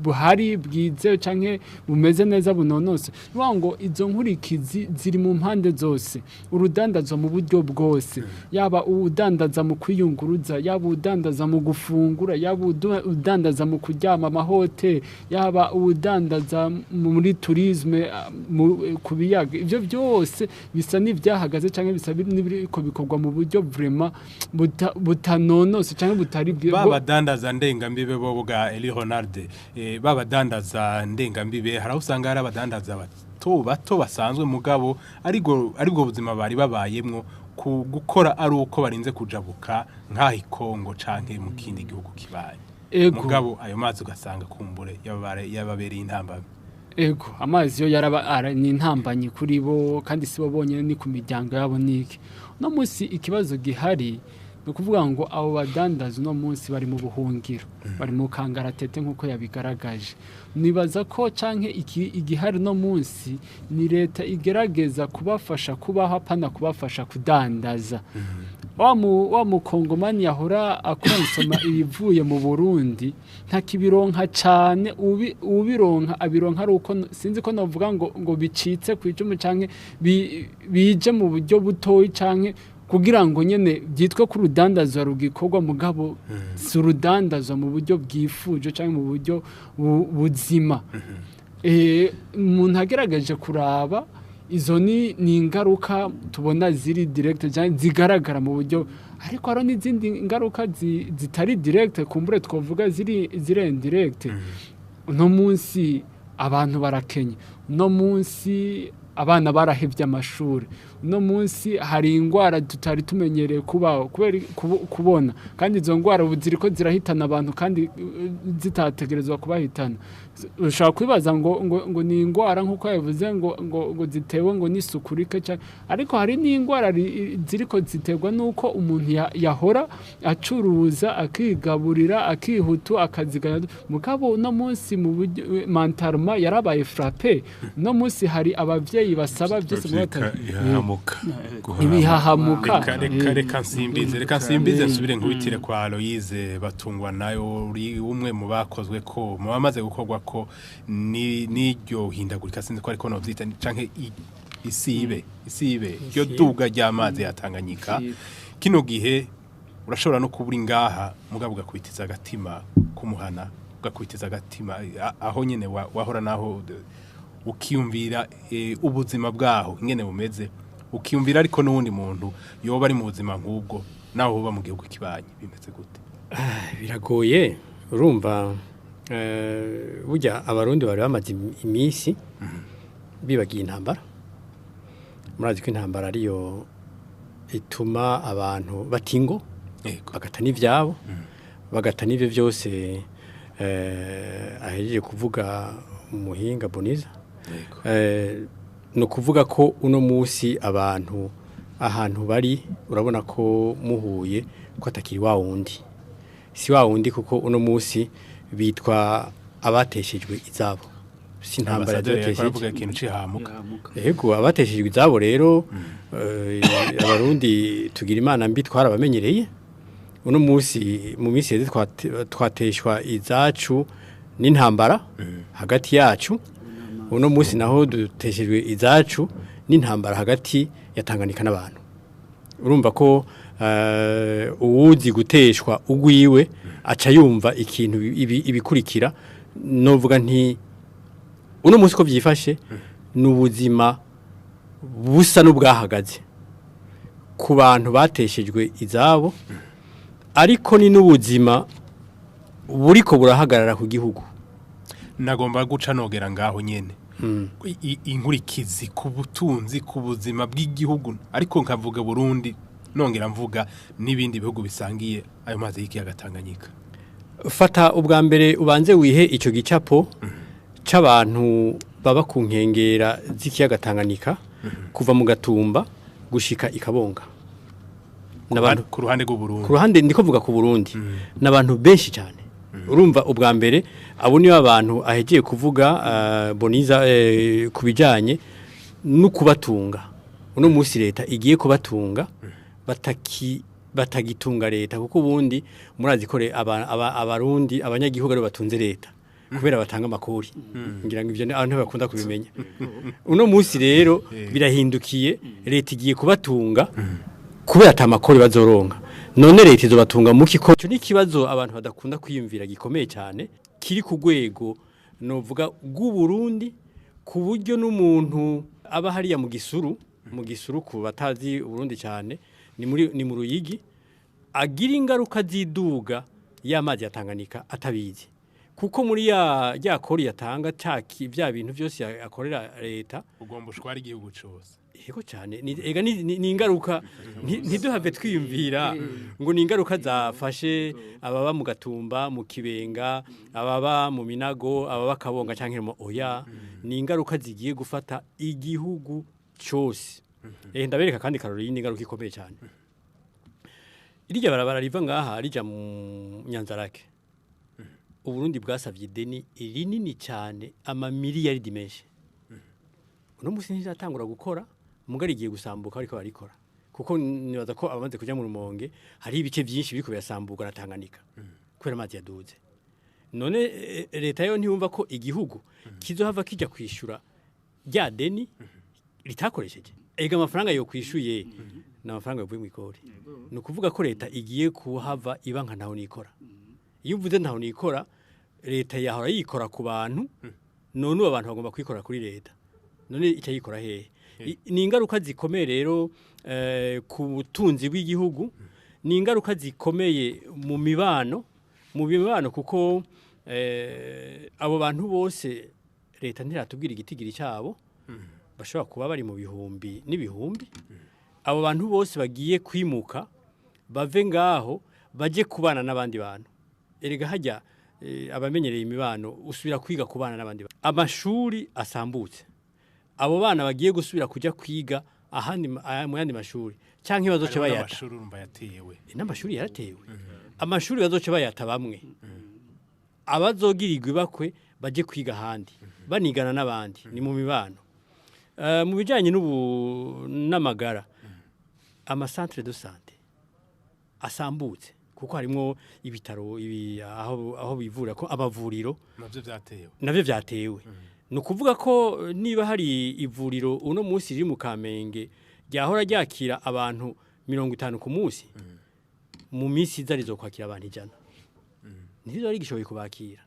buhari bwizewe canke bumeze neza bunonose. Ni ukuvuga ngo izo nkurikizi ziri mu mpande zose, urudandazwa mu buryo bwose, yaba uwudandaza mu kwiyunguruza, yaba uwudandaza mu gufungura, yaba uwudandaza mu kuryama amahoteli, yaba uwudandaza muri tourisme ku biyaga. Ivyo byose bisa n'ivyahagaze canke bisa n'ibiriko bikorwa mu buryo vraiment butanonose canke butari Babadandaza ndengambibe bo bwa Eli Ronald, babadandaza ndengambibe, hari aho usanga hari abadandaza bato bato basanzwe, mugabo aribwo buzima bari babayemwo, ku gukora ari uko barinze kujabuka nk'aho i Kongo canke mu kindi gihugu kibaye. Mugabo ayo mazi ugasanga kumbure yababereye intambamyi. Ego, amazi yo yaraba ni intambanyi kuri bo, kandi si bo bonyene, ni ku miryango yabo niki. Uno munsi ikibazo gihari ni ukuvuga ngo abo badandaza uno munsi bari mu buhungiro, bari mu kangaratete nk'uko yabigaragaje. Nibaza ko canke igihari uno munsi ni leta igerageza kubafasha kubaho, apana kubafasha kudandaza. Wa mukongomani yahora akonsoma ibivuye mu Burundi ntakibironka cane. Ubironka abironka ari uko sinzi ko novuga ngo bicitse ku icumu canke bije mu buryo butoyi canke kugira ngo nyene byitwe ko urudandazwa rugikorwa, mugabo si urudandazwa mu buryo bwifuje canke mu buryo buzima. Umuntu agerageje kuraba izo ni ingaruka tubona ziri direct canke zigaragara mu buryo, ariko hariho n'izindi ngaruka zitari direct, kumbure twovuga ziri indirect. Uno munsi abantu barakenye, uno munsi abana barahevye amashuri, uno munsi hari ingwara tutari tumenyereye kubaho kubera kubona, kandi izo ngwara ubu ziriko zirahitana abantu kandi zitategerezwa kubahitana. Ushobora kwibaza ngo ni ingwara nk'uko yabivuze ngo zitewe ngo n'isuku rike ariko hari n'ingwara ziriko ziterwa n'uko umuntu yahora acuruza akigaburira akihutu akaziganya. Mugabo uno munsi mu buryo mentalema yarabaye frappé. No munsi hari abavyeyi basaba byose mu Bavyita ihahamuka. Ibihahamuka. Reka nsimbize, reka nsimbize nsubire nkubitire kwa Aloise batungwa nayo, uri umwe mu bakozwe ko mu bamaze gukorwa ko n'iryo hindagurika, sinzi ko ariko novyita canke isibe iryo duga ry'amazi ya Tanganyika. Kino gihe urashobora no kubura ingaha mugabo ugakubitiza agatima kumuhana, ugakubitiza agatima aho nyene wahora naho ukiyumvira ubuzima bwaho ingene bumeze, ukiyumvira ariko n'uwundi muntu yoba ari mu buzima nk'ubwo naho uba mu gihugu kibanyi bimeze gute? Biragoye. Urumva burya abarundi bari bamaze iminsi bibagiye intambara. Murazi ko intambara ariyo ituma abantu batingo bagata n'ivyabo, bagata n'ivyo byose ahejeje kuvuga umuhinga Boniza. No kuvuga ko uno munsi abantu ahantu bari urabona ko muhuye ko atakiri wa wundi, si wa wundi, kuko uno munsi bitwa abateshejwe izabo, si intambara yabatesheje ikintu cihamuka. Yego, abateshejwe izabo rero abarundi tugira imana mbi twarabamenyereye. Uno munsi mu minsi yeze twateshwa izacu n'intambara hagati yacu. Uno munsi naho duteshejwe izacu n'intambara hagati ya Tanganyika n'abantu. Urumva ko uwuzi guteshwa ugwiwe aca yumva ikintu ibikurikira. Novuga nti uno munsi ko byifashe n'ubuzima busa n'ubwahagaze ku bantu bateshejwe izabo, ariko ni n'ubuzima buriko burahagarara ku gihugu. Nagomba guca nogera ngaho nyene inkurikizi ku butunzi, ku buzima bw'igihugu, ariko nkavuga Burundi nongera mvuga n'ibindi bihugu bisangiye ayo mazi y'ikiyaga Tanganyika. Fata ubwa mbere ubanze wihe ico gicapo c'abantu baba ku nkengera z'ikiyaga Tanganyika kuva mu Gatumba gushika ikabonga. N'abantu ku ruhande rw'u Burundi. Ku ruhande ndiko mvuga ku Burundi. N'abantu benshi cyane. Urumva ubwa mbere abo niyo abantu ahegiye kuvuga Boniza kubijanye no kubatunga. Uno munsi leta igiye kubatunga batagitunga leta, kuko ubundi murazi ko abarundi abanyagihugu ari batunze leta kubera batanga amakori. Ngira ngo ivyo abantu bakunda kubimenya. Uno munsi rero birahindukiye, leta igiye kubatunga kubera atamakori bazoronka. None leta izobatunga muki? Ko cyo nikibazo abantu badakunda kwiyumvira gikomeye cyane, kiri ku rwego novuga rw'u Burundi, ku buryo n'umuntu aba hariya mu gisuru, ku batazi Burundi cyane ni mu Ruyigi, agira ingaruka ziduga y'amazi ya Tanganyika atabizi, kuko muri ya kori yatanga caki bya bintu byose akorera leta ugomba ushwara igihugu cyose. Yego cyane, ega ni ingaruka ntiduhave twiyumvira ngo ni ingaruka zafashe ababa mu Gatumba, mu Kibenga, ababa mu Minago, ababa Kabonga canke mu oya, ni ingaruka zigiye gufata igihugu cyose. Ndabereka kandi karori ni ingaruka ikomeye cyane. Irya barabara riva ngaha rija mu Nyanzarake. Uburundi bwasavye ideni rinini cyane, amamiliyaridi menshi. Uno munsi ntiratangura gukora, mugari igiye gusambuka ariko barikora. Kuko nibaza ko abamaze kuja mu Rumonge hari ibice byinshi biriko birasambuka na Tanganyika kubera amazi yaduze. None leta yo ntiyumva ko igihugu kizohava kija kwishura rya deni ritakoresheje. Ega amafaranga yo kwishuye na amafaranga yavuye mu ikori. Ni ukuvuga ko leta igiye kuhava ibanka ntaho nikora. Iyo uvuze ntaho nikora, leta yahora yikora ku bantu, none ubu abantu bagomba kwikora kuri leta. None icyo yikora hehe? Ni ingaruka zikomeye rero ku butunzi bw'igihugu, ni ingaruka zikomeye mu mibano, kuko abo bantu bose leta ntiratubwira igitigiri cyabo, bashobora kuba bari mu bihumbi n'ibihumbi. Abo bantu bose bagiye kwimuka bave ngaho baje kubana n'abandi bantu. Erega hajya abamenyereye imibano usubira kwiga kubana n'abandi bantu. Amashuri asambutse, abo bana bagiye gusubira kujya kwiga ahandi mu yandi mashuri canke bazoce bayata. Amashuri urumva yatewe. N'amashuri yaratewe. Amashuri bazoce bayata bamwe. Abazogirirwa ibakwe baje kwiga ahandi. Banigana n'abandi ni mu mibano. Mu bijanye n'ubu n'amagara, ama centre de santé asambutse, kuko harimo ibitaro ibi aho bivura ko abavuriro navyo vyatewe. Navyo vyatewe. Ni ukuvuga ko niba hari ivuriro uno munsi riri mu Kamenge ryahora ryakira abantu 50 ku munsi, mu minsi iza rizokwakira abantu 100. Ntizo ari gishoboye kubakira.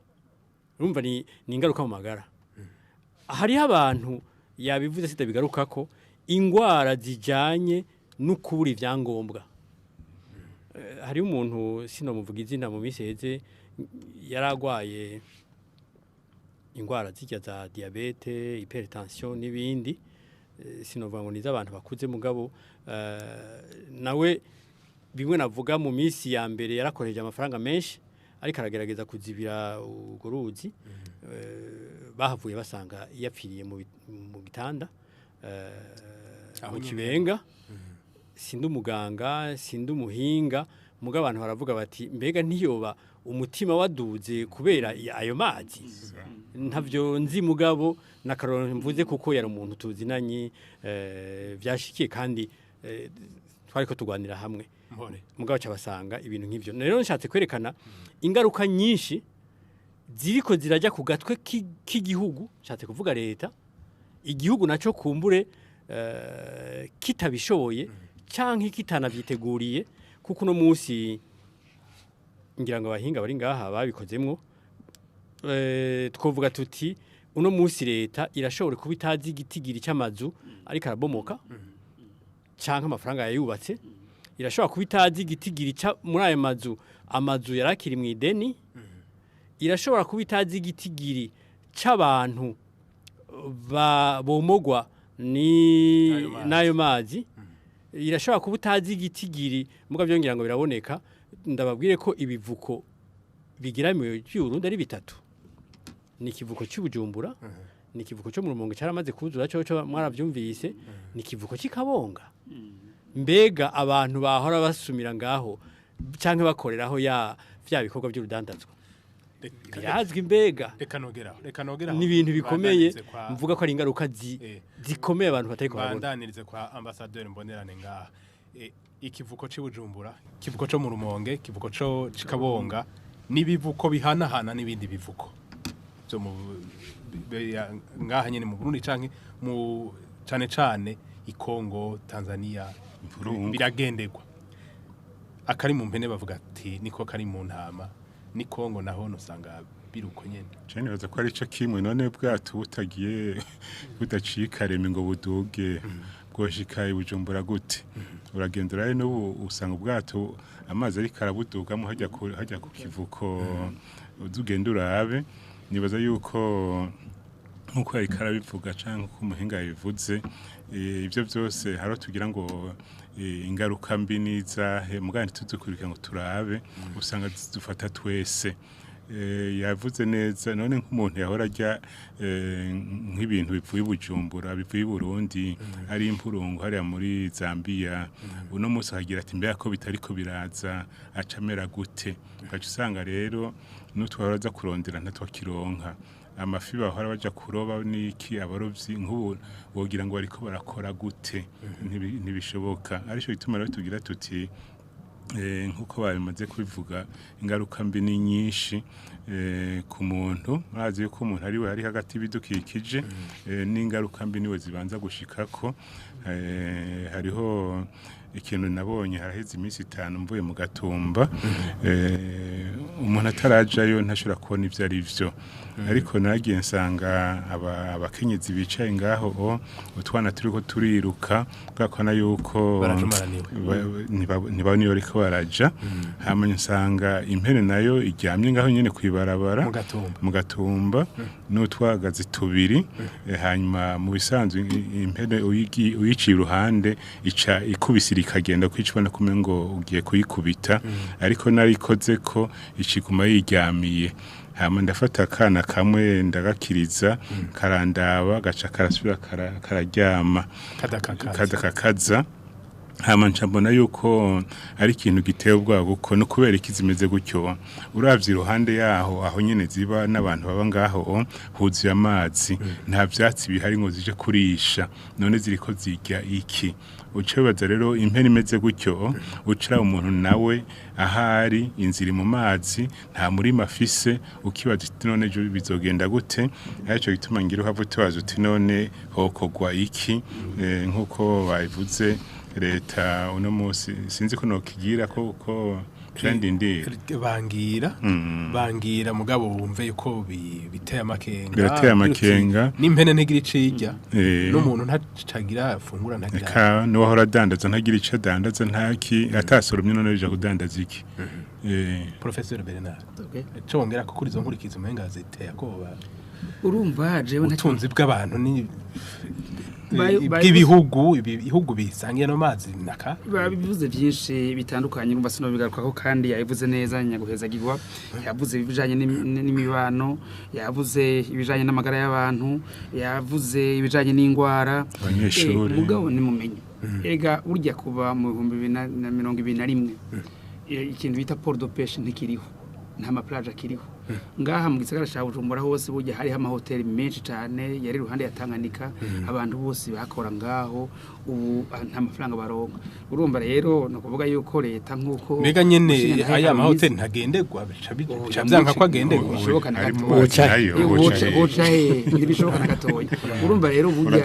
Urumva ni ingaruka mu magara. Hariho abantu yabivuze sitabigaruka ko ingwara zijanye no kubura ivyangombwa. Hari umuntu sinomuvuga izina mu minsi iheze yaragwaye ingwara zijya za diabete, hypertension n'ibindi, sinovuga ngo niza abantu bakuze, mugabo nawe bimwe navuga mu minsi ya mbere yarakoreje amafaranga menshi ariko aragerageza kuzibira urwo ruzi, bahavuye basanga yapfiriye mu gitanda mu Kibenga. Sindi umuganga, sindi umuhinga, muga abantu baravuga bati mbega ntiyoba umutima waduze kubera ayo mazi. Ntavyo nzi, mugabo nakaroro mvuze kuko yari umuntu tuzinanye, vyashikiye kandi twariko tugwanira hamwe. Mugabo cabasanga ibintu nk'ivyo. Rero nshatse kwerekana ingaruka nyinshi ziriko zirajya ku gatwe k'igihugu, nshatse kuvuga leta, igihugu naco kumbure kitabishoboye canke kitanavyiteguriye, kuko uno munsi ngira ngo abahinga bari ngaha babikozemwo, twovuga tuti uno munsi leta irashobora kuba itazi igitigiri cy'amazu ariko arabomoka canke amafaranga yayubatse, irashobora kuba itazi igitigiri muri ayo mazu, amazu yarakiri mu ideni, irashobora kuba itazi igitigiri c'abantu bomogwa ni n'ayo mazi, irashobora kuba utazi igitigiri, muga byongera ngo biraboneka. Ndababwire ko ibivuko bigira mu Burundi ari bitatu. Ni ikivuko cy'Ubujumbura, ni ikivuko cyo mu Rumonge cyaramaze kuzura cyo mwaravyumvise, ni ikivuko cy'Ikabonga. Mbega abantu bahora basumira ngaho canke bakoreraho ya vya bikorwa by'urudandazwa birazwi, mbega reka nogeraho ni ibintu bikomeye, mvuga ko ari ingaruka zikomeye abantu batari kubabona. Bandanirize kwa ambassadeur Mbonerane ngaha. Ikivuko cy'Ubujumbura, ikivuko cyo mu Rumonge, ikivuko cyo Cikabonga nibivuko bihanahana n'ibindi bivuko byo mu ngaha nyene mu Burundi canke mu cane cane Ikongo, Tanzania, biragendegwa. Akari mu mpene bavuga ati niko kari mu ntama, ni Kongo naho usanga biruko nyene. Cyane baza ko ari cyo kimwe, none bwato butagiye budacika reme ngo buduge bwoshika Ibujumbura gute? Uragenda uraye n'ubu usanga ubwato amazi ariko arabudugamo hajya ku kivuko, uzugenda urabe. Nibaza yuko nkuko ariko arabivuga canke uko umuhinga yabivuze, ibyo byose haro tugira ngo ingaruka mbi niza mugandi tudukurikira ngo turabe, usanga dufata twese. Yavuze neza, none nk'umuntu yahora ajya nk'ibintu bivuye Bujumbura bivuye Burundi ari impurungu hariya muri Zambia, uno munsi akagira ati mbega ko bitariko biraza acamera gute? Ugaca usanga rero n'utwahora aza kurondera ntatwakironka. Amafi bahora baja kuroba niki abarovyi nk'ubu wogira ngo bariko barakora gute? Ntibishoboka. Arico gituma rero tugira tuti nkuko babimaze kubivuga, ingaruka mbi ni nyinshi ku muntu. Murazi yuko umuntu ari we ari hagati y'ibidukikije, n'ingaruka mbi niwe zibanza gushikako. Hariho ikintu nabonye haraheze iminsi 5 mvuye mu Gatumba, umuntu atarajayo ntashobora kubona ivyo ari vyo, ariko nagiye nsanga abakenyezi bicaye ngaho, utwana turiko turiruka bwakona yuko ntibabona iyo bariko baraja. Hama nsanga impene nayo iryamye ngaho nyene kwibarabara mu Gatumba n'utwagazi tubiri. Hanyuma mu bisanzwe impene uyiciye iruhande ica ikubisira ikagenda kwicwa kumwe ngo ugiye kuyikubita, ariko narikoze ko iciguma yiryamiye. Hama ndafata akana kamwe ndagakiriza, karandaba gaca karasubira kararyama kadakakaza. Hama nca mbona yuko ari ikintu giteye ubwoba kuko no kubera iki zimeze gutyo, uravye iruhande yaho aho nyene ziba n'abantu baba ngaho huzuye amazi, nta vyatsi bihari ngo zije kurisha, none ziriko zirya iki? Uca wibaza rero impene imeze gutyo, ucira umuntu nawe ahari inzira mu mazi, nta murima afise, ukibaza uti none ejo bizogenda gute? Arico gituma ngira uhava utubaza uti none hokogwa iki? Nkuko babivuze leta uno munsi sinzi ko nokigira ko ndindira bangira mugabo wumve yuko biteye amakenga. Birateye amakenga. N'impene ntigira ico irya, n'umuntu ntacagira afungura ntagira. Eka n'uwahora adandaza ntagira ico adandaza, ntaki atasoromye none bija kudandaza iki? Professeur Bernard, ico wongera ko kuri izo nkurikizi umenga ziteye akoba. Urumva jewe ubutunzi bw'abantu ni bw'ibihugu, ibihugu bisangiye no mazi naka babivuze byinshi bitandukanye, urumva sinobigarukako kandi yabivuze neza nyaguheza gigwa, yavuze ibijanye n'imibano, yavuze ibijanye n'amagara y'abantu, yavuze ibijanye n'ingwara abanyeshuri. Mugabo nimumenye ega burya kuva mu 2021 ikintu bita port de pêche ntikiriho, nta ma plage akiriho ngaha mu gisagara ca Bujumbura hose. Burya hariho amahoteli menshi cane yari iruhande ya Tanganyika, abantu bose bakora ngaho, ubu nta mafaranga baronka. Urumva rero no kuvuga yuko leta nkuko mbega nyene aya mahoteli ntagendegwa, bica byanka ko agendegwa. Bishoboka na gatoya, ntibishoboka na gatoya. Urumva rero burya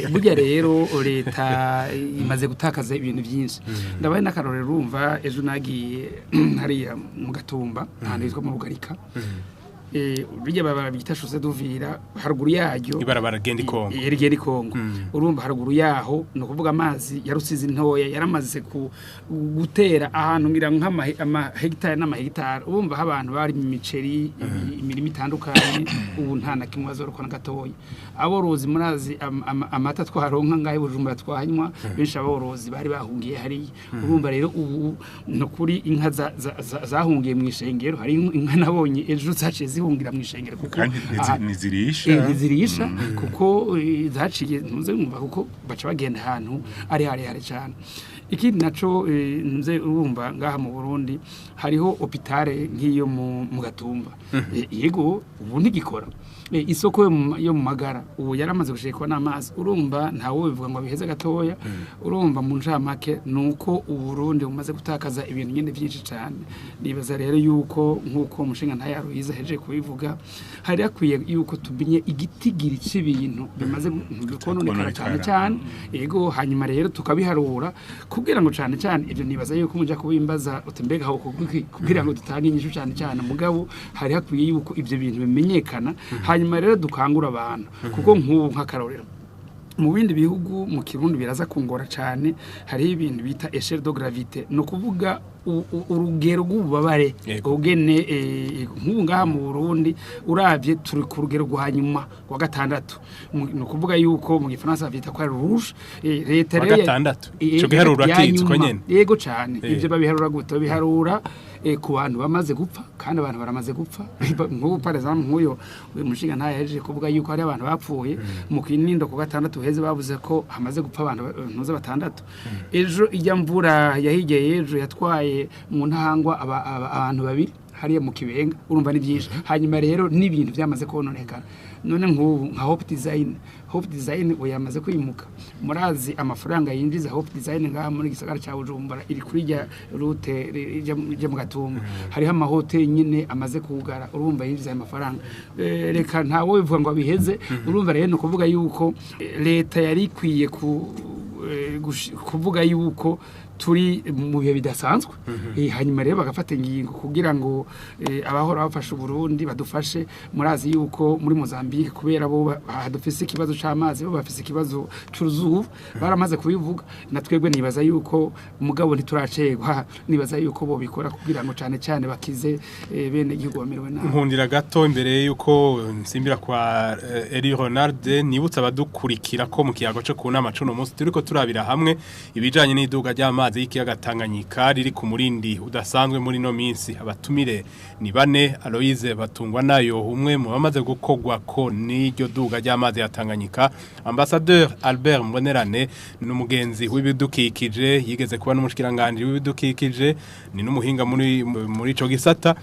burya rero leta imaze gutakaza ibintu byinshi. Ndabaye n'akarorero, urumva ejo nagiye hariya mu Gatumba ahantu mu Rugarika, bijya babara bita Chaussée d'Uvira, haruguru yaryo ibarabara genda Kongo, rigenda Kongo. Urumva haruguru yaho no kuvuga amazi yarusize ntoya yaramaze gutera ahantu ngira nk'ama hectare n'ama hectare. Urumva abantu bari mu miceri, imirimo itandukanye, ubu nta na kimwe bazorokora gatoya. Aborozi murazi amata twaronka ngahe Bujumbura twahanywa, benshi aborozi bari bahungiye hariya. Urumva rero ubu no kuri inka zahungiye mu ishengero, hari inka nabonye ejo zaciye zihungira mu ishengero kuko ntizirisha, ntizirisha kuko zaciye ntuze mwumva kuko baca bagenda ahantu ari harehare cyane. Ikindi naco ntuze urumva ngaha mu Burundi hariho hôpital nk'iyo mu Gatumba, yego ubu ntigikora. Isoko yo mu Magara ubu yaramaze gushikwa n'amazi. Urumva ntawe bivuga ngo biheze gatoya. Urumva mu ncamake nuko Uburundi bumaze gutakaza ibintu nyine byinshi cyane. Nibaza rero yuko nkuko umushinga ntayaruhiza heje kubivuga, hari akwiye yuko tumenye igitigiri c'ibintu bimaze kononekara cyane cyane, yego, hanyuma rero tukabiharura kugira ngo cyane cyane ibyo nibaza yuko muja kubimbaza uti mbega aho kugira ngo dutange inyishu cyane cyane. Mugabo hari hakwiye yuko ibyo bintu bimenyekana, hanyuma rero dukangura abantu, kuko nk'ubu nk'akarorero mu bindi bihugu mu Kirundi biraza kungora cyane, hari ibintu bita échelle de gravité, no kuvuga urugero rw'ububabare ubwene. Nk'ubu ngaha mu Burundi uravye turi ku rugero rwa nyuma wa gatandatu, no kuvuga yuko mu Gifaransa bita ko ari rouge. Leta rero gatandatu ico giharuro akitswe nyene, yego cyane. Ivyo babiharura gute? Babiharura ku bantu bamaze gupfa, kandi abantu baramaze gupfa. Nk'ubu par exemple nk'uyo uyu mushinga ntayahejeje kuvuga yuko hari abantu bapfuye mu Kinindo ku gatandatu heze, bavuze ko hamaze gupfa abantu ntuze batandatu. Ejo ijya mvura yahigeye ejo yatwaye mu Ntahangwa abantu babiri hariya mu Kibenga. Urumva ni byinshi. Hanyuma rero n'ibintu byamaze kononekara, none nk'ubu nka Hope Design, Hope Design ubu yamaze kwimuka. Murazi amafaranga yinjiza Hope Design ngaha muri gisagara ca Bujumbura, iri kuri rya route ijya mu Gatumba. Hariho amahoteli nyine amaze kugara, urumva yinjiza ayo mafaranga. Reka ntawe bivuga ngo abiheze. Urumva rero ni ukuvuga yuko leta yari ikwiye kuvuga yuko turi mu bihe bidasanzwe, hanyuma rero bagafata ingingo kugira ngo abahora bafasha Uburundi badufashe. Murazi yuko muri Mozambique kubera bo hadufise ikibazo c'amazi, bo bafise ikibazo c'uruzuba, baramaze kubivuga. Na twebwe nibaza yuko mugabo ntituracerwa, nibaza yuko bo bikora kugira ngo cane cane bakize bene igihugu bamerewe nabi. Nkundira gato imbere yuko nsimbira kwa Eli Ronald, nibutsa abadukurikira ko mu kiyago cyo ku nama cuno munsi turiko turabira hamwe ibijanye n'iduga ry'amazi. ry'amazi y'ikiyaga Tanganyika riri ku murindi udasanzwe muri no minsi. Abatumire ni bane: Aloise Batungwa nayo, umwe mu bamaze gukogwa ko n'iryo duga ry'amazi ya Tanganyika, Ambassadeur Albert Mbonerane n'umugenzi w'ibidukikije, yigeze kuba n'umushikiranganje w'ibidukikije, ni n'umuhinga muri ico gisata,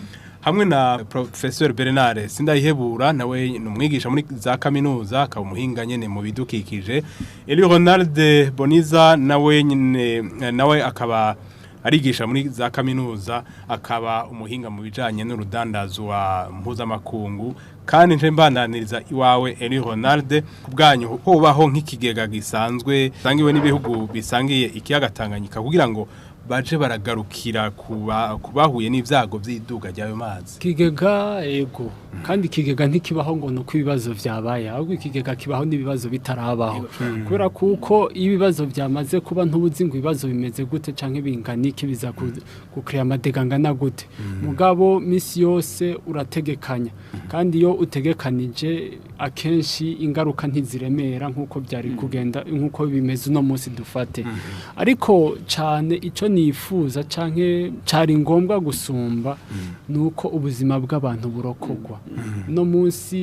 hamwe na Professeur Bernard Sindayihebura, nawe ni umwigisha muri za kaminuza, akaba umuhinga nyene mu bidukikije. Eli Ronald Boniza nawe nyene, nawe akaba arigisha muri za kaminuza, akaba umuhinga mu bijanye n'urudandazwa mpuzamakungu. Kandi nje mbandaniriza iwawe Eli Ronald, ku bwanyu hobaho nk'ikigega gisanzwe sangiwe n'ibihugu bisangiye ikiyaga Tanganyika kugira ngo baje baragarukira kuba kubahuye n'ivyago vy'iduga ry'ayo mazi? Ikigega, ego. Kandi ikigega ntikibaho ngo nuko ibibazo vyabaye, ahubwo ikigega kibaho n'ibibazo bitarabaho, kubera kuko iyo ibibazo vyamaze kuba ntubuzi ngo ibibazo bimeze gute canke bingana iki, biza gukrea amadega angana gute. Mugabo misi yose urategekanya, kandi iyo utegekanije akenshi ingaruka ntiziremera nkuko byari kugenda nkuko bimeze uno munsi dufate. Ariko cane ico nifuza canke cari ngombwa gusumba nuko ubuzima bw'abantu burokogwa. No munsi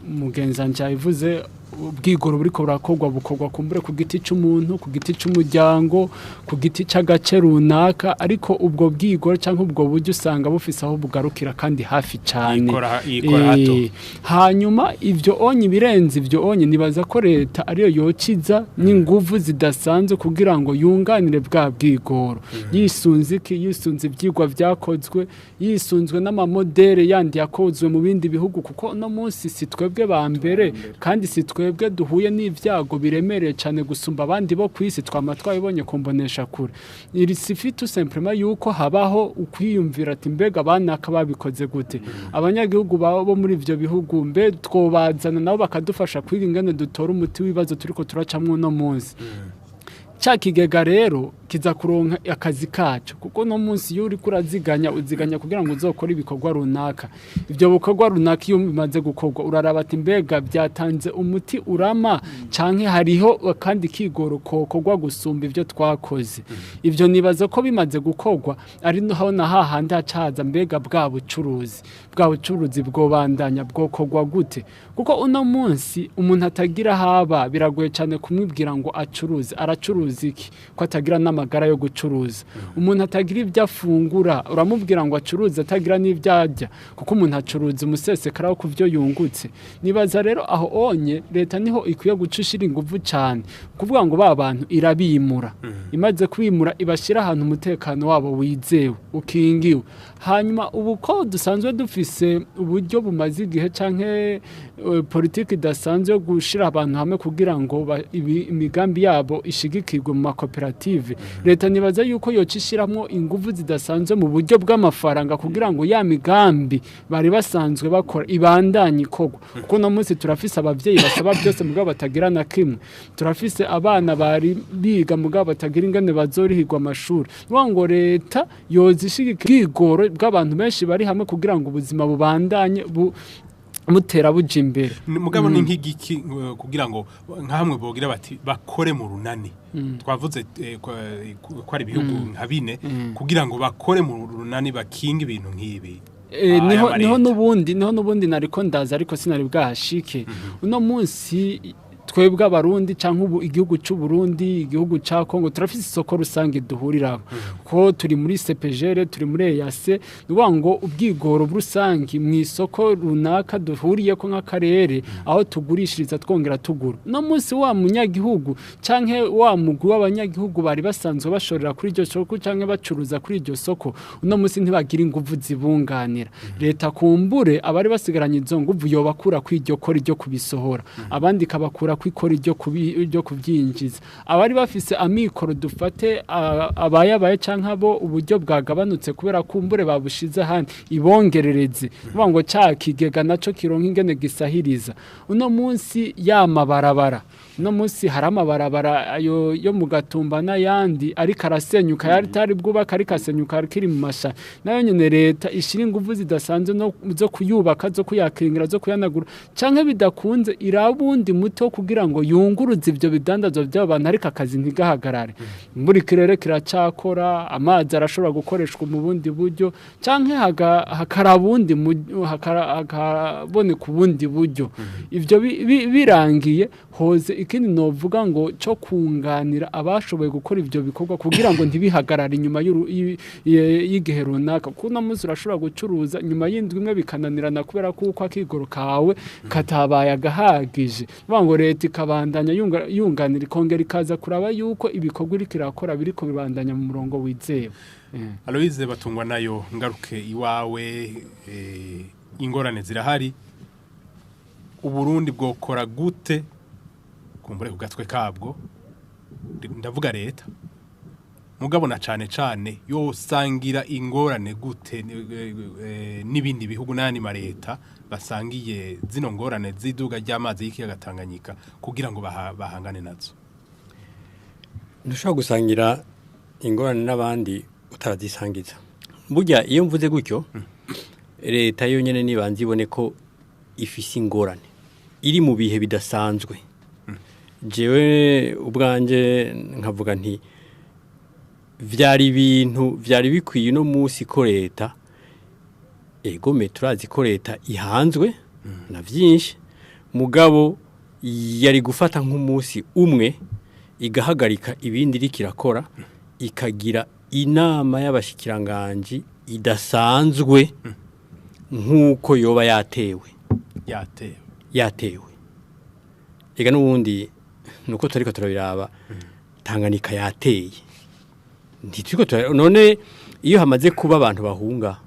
mugenzanje yabivuze, ubwigoro buriko burakorwa bukorwa kumbure ku giti c'umuntu, ku giti c'umuryango, ku giti c'agace runaka, ariko ubwo bwigoro canke ubwo buryo usanga bufise aho bugarukira kandi hafi cane. Yikora hato. Hanyuma ivyo onye, ibirenze ivyo onye, nibaza ko leta ariyo yociza n'inguvu zidasanzwe kugira ngo yunganire bwa bwigoro, yisunze iki? Yisunze ivyigwa vyakozwe, yisunzwe n'amamodere yandi yakozwe mu bindi bihugu, kuko no munsi si twebwe ba mbere kandi si twebwe duhuye n'ivyago biremereye cyane gusumba abandi bo ku isi. Twama twabibonye kumbonesha kure. Il suffit tout simplement yuko habaho ukwiyumvira ati: mbega banaka babikoze gute? Abanyagihugu bo muri ivyo bihugu mbe twobazana nabo bakadufasha kwiga ingene dutora umuti w'ibibazo turiko turacamwo uno munsi? Ca kigega rero kiza kuronka akazi kacu, kuko no munsi iyo uriko uraziganya, uziganya kugira ngo uzokore ibikorwa runaka. Ivyo bikorwa runaka iyo bimaze gukorwa, uraraba ati: mbega byatanze umuti urama canke hariho kandi kigoro kokorwa gusumba ivyo twakoze? Ivyo nibaza ko bimaze gukorwa ari naho na hahandi hacaza: mbega bwa bucuruzi bwobandanya, bwokorwa gute? Kuko uno munsi umuntu atagira haba biragoye cyane kumwibwira ngo acuruze. Aracuruza iki ko atagira n'amagara yo gucuruza? Umuntu atagira ibyo afungura, uramubwira ngo acuruze atagira n'ibyo arya? Kuko umuntu acuruza umusesekara wo ku byo yungutse. Nibaza rero aho onye leta niho ikwiye guca ishira inguvu cyane, kuvuga ngo ba bantu irabimura, imaze kwimura ibashyira ahantu umutekano wabo wizewe, ukingiwe. Hanyuma ubu ko dusanzwe dufise uburyo bumaze igihe canke politiki idasanzwe yo gushira abantu hamwe kugira ngo imigambi yabo ishigikirwe mu makoperative, leta nibaza yuko yoca ishiramwo inguvu zidasanzwe mu buryo bw'amafaranga kugira ngo ya migambi bari basanzwe bakora ibandanye ikorwa. Kuko no munsi turafise abavyeyi basaba byose mugabo batagira na kimwe, turafise abana bari biga mugabo batagira ingene bazorihirwa amashuri. Nukuvuga ngo leta yoza ishigikira ubwigoro bw'abantu benshi bari hamwe kugira ngo ubuzima bubandanye mutera buja imbere. Mugabo ni nk'igiki kugira ngo nkamwe bogira bati bakore mu runani? Twavuze ko ari ibihugu nka bine, kugira ngo bakore mu runani bakinga ibintu nk'ibi. Aya Niho niho mareta. Niho n'ubundi nariko ndaza, ariko sinari bwahashike. Uno munsi twebwe Abarundi canke ubu igihugu c'u Burundi, igihugu ca Kongo, turafise isoko rusange duhuriramo ko turi muri CEPGL, turi muri EAC. Ni ukuvuga ngo ubwigoro rusange mu isoko runaka duhuriyeko nk'akarere, aho tugurishiriza twongera tugura. No munsi wa munyagihugu canke wa mugwi w'abanyagihugu bari basanzwe bashorera kuri iryo soko canke bacuruza kuri iryo soko, uno munsi ntibagira inguvu zibunganira. Leta kumbure abari basigaranye izo nguvu yobakura kuri iryo kora iryo kubisohora, abandi kabakura kwikora iryo kubyinjiza. Abari bafise amikoro, dufate abayabaye canke abo uburyo bwagabanutse kubera kumbure babushize ahandi, ibongerereze. Kuvuga ngo ca kigega naco kironka ingene gisahiriza. Uno munsi ya mabarabara No munsi hari amabarabara ayo yo mu Gatumba n'ayandi ariko arasenyuka, yari atari bwubaka ariko asenyuka akiri mu masha, nayo nyene leta ishira inguvu zidasanzwe no zo kuyubaka, zo kuyakingira, zo kuyanagura, canke bidakunze irabundi muto kugira ngo yunguruze ivyo bidandazwa by'abo bantu, ariko akazi ntigahagarare. Muri kirere kiracakora, amazi arashobora gukoreshwa mu bundi buryo, canke hakarabundi hakaboneka ubundi buryo. Ivyo birangiye hoze ikindi novuga ngo cyo kunganira abashoboye gukora ivyo bikorwa kugira ngo ntibihagarare inyuma y'igihe runaka, kuko uno munsi urashobora gucuruza nyuma y'indwi imwe bikananirana kubera ko uko akigoro kawe katabaye agahagije. Bivuga ngo leta ikabandanya yunganira, ikongera ikaza kuraba yuko ibikorwa iriko irakora biriko bibandanya mu murongo wizewe. Aloise Batungwa nayo, ngaruke iwawe, ingorane zirahari. Uburundi bwokora gute kumbure ku gatwe kabwo, ndavuga leta mugabo na cane cane yosangira ingorane gute n'ibindi bihugu n'ayandi ma leta basangiye zino ngorane z'iduga ry'amazi y'ikiyaga Tanganyika kugira ngo bahangane nazo? Ntushobora gusangira ingorane n'abandi utarazisangiza. Burya iyo mvuze gutyo, leta yonyene nibanze ibone ko ifise ingorane iri mu bihe bidasanzwe. Jewe ubwanje nkavuga nti vyari ibintu vyari bikwiye uno munsi ko leta, egome turazi ko leta ihanzwe na vyinshi, mugabo yari gufata nk'umunsi umwe igahagarika ibindi iriko irakora, ikagira inama y'abashikiranganji idasanzwe nk'uko yoba yatewe. Yatewe. Yatewe. Ega n'ubundi nuko turiko turabiraba, Tanganyika yateye. Ntituriko none iyo hamaze kuba abantu bahunga,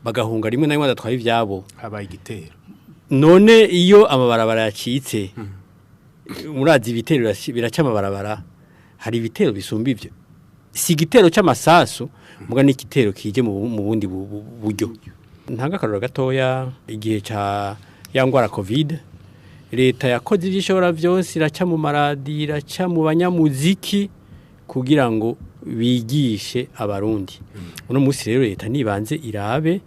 bagahunga rimwe na rimwe badatwaye ivyabo, habaye igitero. None iyo amabarabara yacitse, murazi ibitero biraca amabarabara, hari ibitero bisumba ivyo. Si igitero c'amasasu, muga n'igitero kije mu bundi buryo. Ntanga akarorero gatoya, igihe ca ya ngwara Covid, leta yakoze ivyo ishobora vyose, iraca mu maradi, iraca mu banyamuziki kugira ngo bigishe abarundi. Uno munsi rero leta nibanze irabe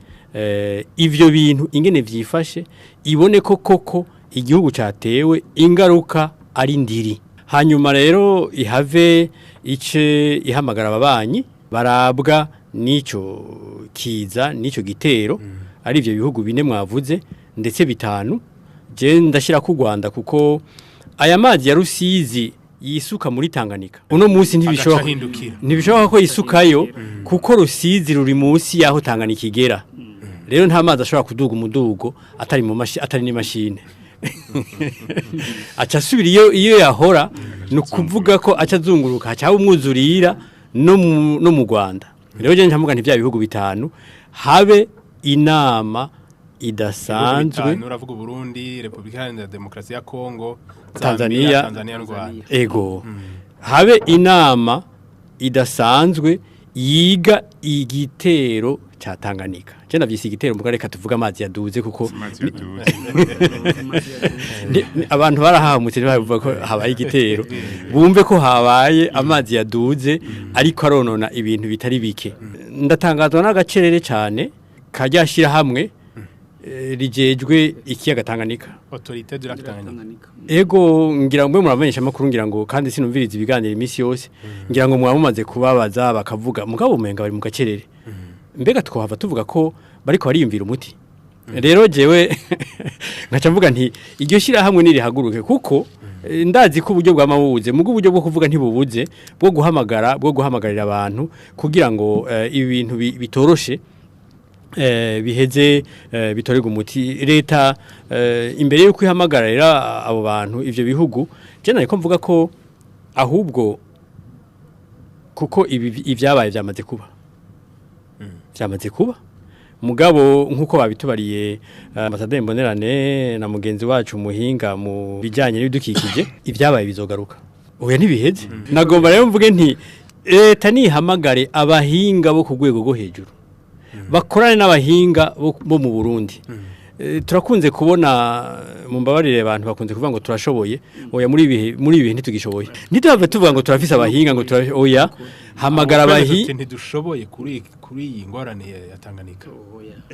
ivyo bintu ingene vyifashe, ibone ko koko igihugu catewe ingaruka ari ndiri. Hanyuma rero ihave ice ihamagara ababanyi barabwa n'ico kiza n'ico gitero, ari ivyo bihugu bine mwavuze ndetse bitanu. Je ndashira ku Rwanda kuko aya mazi ya Rusizi yisuka muri Tanganyika uno munsi ntibishoboka Agacahindukira. ntibishoboka ko yisukayo kuko Rusizi ruri munsi yaho Tanganyika igera. Rero nta mazi ashobora kuduga umudugo atari mu mashi, atari n'imashine. Aca asubira iyo yahora, ni ukuvuga ko aca azunguruka, aca umwuzurira no mu Rwanda. Rero je ncamuga nti vya bihugu bitanu habe inama idasanzwe. Bitanu, uravuga Burundi, Republika Iharanira Demokarasi ya Kongo, Tanzania, Zambia, Tanzania n'u Rwanda. Ego. Habe inama idasanzwe yiga igitero ca Tanganyika. Je navyise igitero mugabo reka tuvuge amazi yaduze kuko Amazi yaduze. Abantu barahamutse bavuga ko habaye igitero. Bumve ko habaye amazi yaduze ariko aronona ibintu bitari bike. Ndatangazwa n'agacerere cyane kajya shira hamwe rijejwe ikiyaga Tanganyika. Autorité de lac Tanganyika. Ego ngira ngo muramenyesha makuru, ngira ngo kandi sinumviriza ibiganiro iminsi yose, ngira ngo mwamumaze kubabaza bakavuga mugabo umenga bari mu gacerere. Mbega twohava tuvuga ko bariko bariyumvira umuti. Rero jewe nkaca mvuga nti iryo shira hamwe nirihaguruke kuko ndazi ko uburyo bwamabuze, mugo uburyo bwo kuvuga ntibubuze, bwo guhamagara, bwo guhamagarira abantu kugira ngo ibintu bitoroshe biheze bitorega umuti. Leta imbere yo kwihamagarira abo bantu ivyo bihugu, je nariko mvuga ko ahubwo kuko ibi ivyabaye vyamaze kuba. Vyamaze kuba. Mugabo nkuko babitubariye Ambassadeur Mbonerane na mugenzi wacu muhinga mu bijanye n'ibidukikije, ivyabaye bizogaruka. Oya ntibiheze. Nagomba rero mvuge nti leta nihamagare abahinga bo ku rwego rwo hejuru. Bakorane n'abahinga bo mu Burundi. Turakunze kubona, mumbabarire, abantu bakunze kuvuga ngo turashoboye. Oya, muri ibihe ntitugishoboye. Ntituhave tuvuga ngo turafise abahinga, ngo oya, hamagara abahi Tuti ntidushoboye kuri iyi ngorane ya Tanganyika.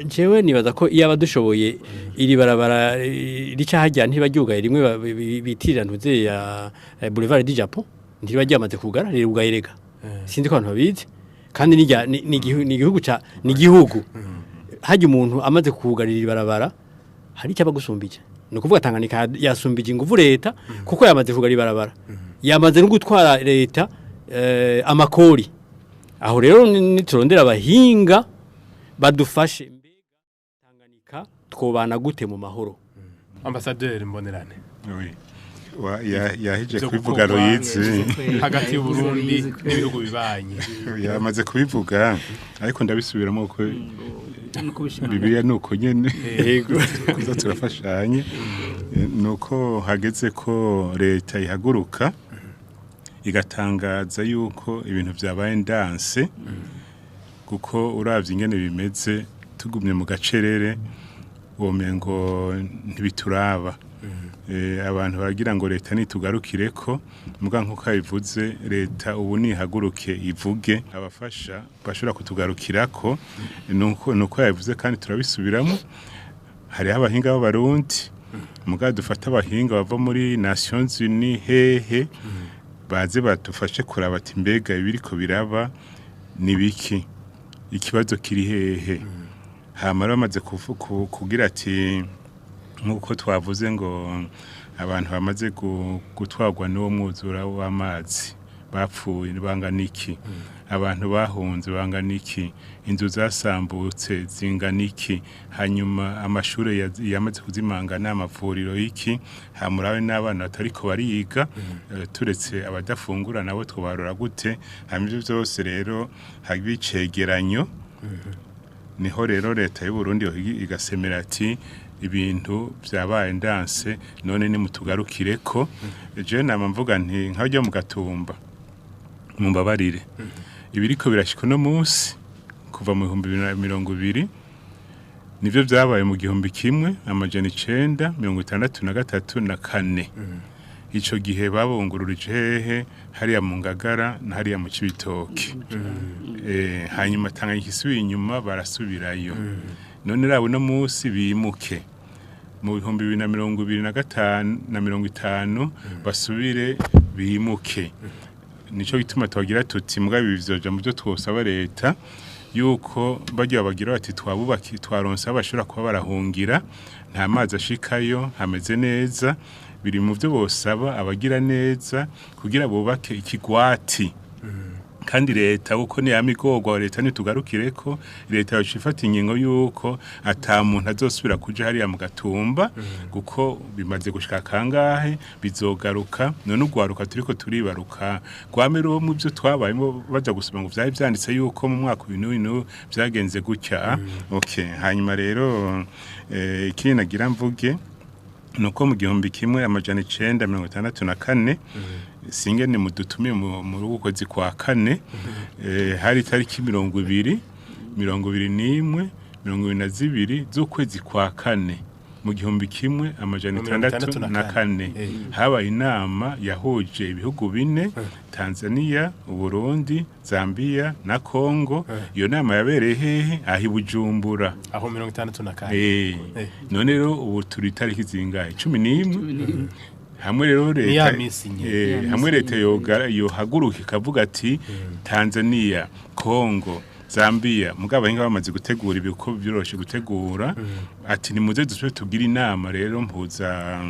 Jewe nibaza ko iyo abadushoboye iri barabara rica hajya ntibaryugaye rimwe bitirira ntuze ya Boulevard du Japon, ntibaryamaze kugara, rirugaye rega. Sinzi ko abantu babizi. Kandi nijya ni igihugu ca ni igihugu hajya umuntu amaze kugarira ibarabara hari icyo abagusumbije. Ni ukuvuga Tanganyika yasumbije ingufu leta, kuko yamaze kugarira ibarabara, yamaze no gutwara leta amakori. Aho rero niturondera abahinga badufashe, mbega Tanganyika twobana gute mu mahoro? Ambassadeur Mbonerane. Oui. Yahije Ivyo kubivuga gukorwa Royizi. hagati y'Uburundi n'ibihugu bibanyi. Yamaze kubivuga, ariko ndabisubiramo ko Bibiliya ni uko nyene kuza turafashanye. Nuko hageze ko leta ihaguruka igatangaza yuko ibintu vyabaye ndanse, kuko uravye ingene bimeze, tugumye mu gacerere womengo ntibituraba. Abantu baragira ngo leta nitugarukireko, muga nkuko abivuze, leta ubu nihaguruke ivuge abafasha bashobora kutugarukirako. Nuko yabivuze kandi turabisubiramo, hariho abahinga b'Abarundi, muga dufata abahinga bava muri Nations Unies hehe, baze badufashe kuraba ati mbega ibiriko biraba ni biki, ikibazo kiri hehe? Hama rero bamaze kugira ati nk'uko twavuze ngo abantu bamaze gutwarwa n'uwo mwuzura w'amazi bapfuye bangana iki, abantu bahunze bangana iki, inzu zasambutse zingana iki, hanyuma amashuri yamaze kuzimangana, amavuriro y'iki, hamurabe n'abana batariko bariga, turetse abadafungura nabo twobarura gute? Hanyuma ivyo byose rero haba icegeranyo. Niho rero leta y'u Burundi igasemera ati ibintu byabaye ndanse, none nimutugarukireko. Je nama mvuga nti nka mu Gatumba, mumbabarire, ibiriko birashika uno munsi kuva mu 2020 nivyo byabaye mu 1963 na kane. Ico gihe babungururije hehe? Hariya mu Ngagara na hariya mu Cibitoke. Hanyuma Tanganyika isubiye inyuma barasubirayo. None rabo no munsi bimuke mu 2025 na 50 basubire bimuke. Nico gituma twagira tuti mbwa ibi bizoja mu byo twosaba leta, yuko bajya bagira bati twabubaki, twaronse aho bashobora kuba barahungira, nta mazi ashikayo, hameze neza. Biri mu byo bosaba abagira neza kugira bubake ikigwati. Kandi leta uko ni yamigorwa, leta nitugarukireko, leta yoca ingingo yuko ata muntu azosubira kuja hariya mu Gatumba, kuko bimaze gushika kangahe bizogaruka. None ugwaruka turiko turibaruka rwamero mu byo twabayemo baja gusoma ngo vyari vyanditse yuko mu mwaka uyu n'uyu n'uyu vyagenze gutya. Okay, hanyuma rero ikindi nagira mvuge nuko mu 1964, singene mudutumiye muri uku kwezi kwa kane, hari itariki 20, 21, 22 z'ukwezi kwa kane mu 1964 habaye inama yahuje ibihugu bine: Tanzania, Uburundi, Zambia na Congo. Iyo nama yabereye hehe? Aho i Bujumbura. Aho 64. None rero ubu turi itariki zingahe? 11. Hamwe rero Ni leta ya minsi nyene. Hamwe leta yogara yohaguruka ikavuga ati Tanzania, Congo, Zambia, mugabo abahinga bamaze gutegura ibiko byoroshe gutegura, ati nimuze dusubire tugire inama rero mpuza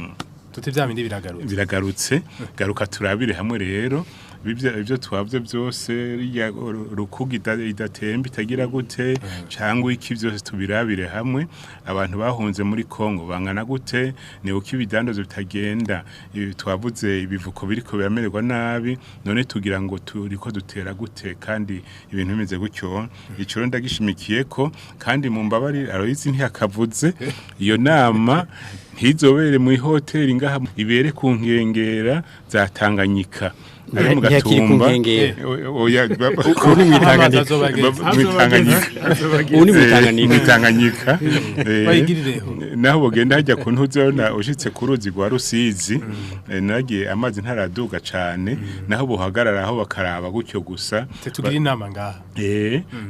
Tuti vya bindi biragarutse. Biragarutse, garuka turabire hamwe rero ibyo twavye byose, ya rukuga idatemba itagira gute cyangwa iki, byose tubirabire hamwe. Abantu bahunze muri Kongo bangana gute? Ni uko ibidandazo bitagenda, ibi twavuze, ibivuko biriko biramererwa nabi, none tugira ngo turiko dutera gute kandi ibintu bimeze gutyo? Ico rero ndagishimikiye ko, kandi mu mbabari Aloyizi ntiyakavuze iyo nama. Ntizobere mu ihoteli ngaha, ibere ku nkengera za Tanganyika. Ari mu Ntiyakiri ku Gatumba. nkengera. Oya, Ubu ni mw'Itanganyika. Mw'Itanganyika. Ubu ni mw'Itanganyika. Mw'Itanganyika. Bayigirireho. Naho bogenda hajya ku ntuzona ushitse ku ruzi rwa Rusizi, nagiye amazi ntaraduga cane, naho bohagarara aho bakaraba gutyo gusa. Tugira inama ngaha.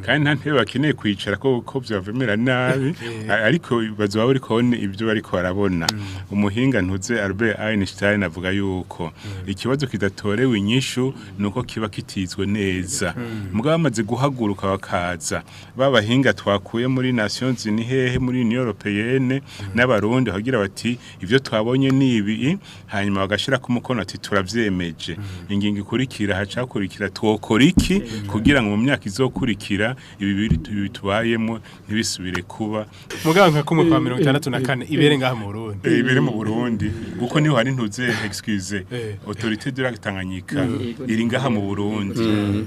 Kandi nta ntebe bakeneye kwicara ko vyavemera nabi, ariko bazoba bariko babona ibyo bariko barabona. Umuhinga ntuze Albert Einstein avuga yuko ikibazo kidatorewe inyishu nuko kiba kitizwe neza. Mugabo bamaze guhaguruka bakaza, babahinga twakuye muri Nations Unies, hehe muri Union Européenne, n'abarundi bagira bati ivyo twabonye ni ibi, hanyuma bagashira ku mukono ati turavyemeje. Ingingo ikurikira hacakurikira twokora iki kugira ngo mu myaka izokurikira ibi biri tubayemo ntibisubire kuba. Mugabo nka kumwe kwa 64 ibere ngaha mu Burundi. Ibere mu Burundi, kuko niho hari ntuze, excuse, autorité de la Tanganyika iri ngaha mu Burundi,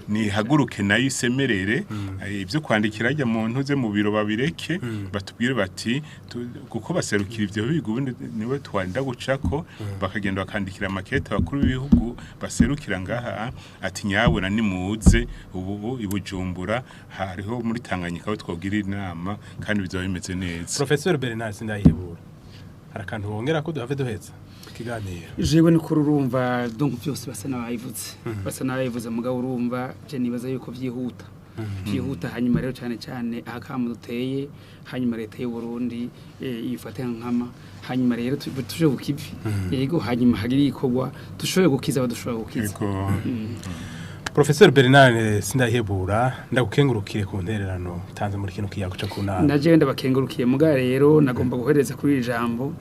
ni haguruke nayo isemerere. Ibyo kwandikira ajya mu ntuze mu biro babireke, batubwire bati kuko baserukira ivyo bihugu, ubundi niwe twanda gucako, bakagenda bakandikira makete abakuru b'ibihugu baserukira ngaha ati nyabona nimuze ubu i Bujumbura hariho muri Tanganyika aho twogira inama kandi bizaba bimeze neza. Professeur Bernard Sindayihebura, hari akantu wongera ko duhave duheza ikiganiro? Jewe ni kuri urumva, donc byose basa n'abayivuze, basa n'abayivuze, mugabo urumva je nibaza yuko vyihuta byihuta. Hanyuma rero cyane cyane ahakamu duteye, hanyuma leta y'u Burundi ifate nkama, hanyuma rero tuje ku kivi, yego, hanyuma hagire ikorwa dushobore gukiza abadushobora gukiza. Yego. Professeur Bernard Sindayihebura, ndagukengurukire ku ntererano tanze muri kino kiyago cyo kunama. Naje ndabakengurukiye, muga rero nagomba guhereza kuri iri jambo: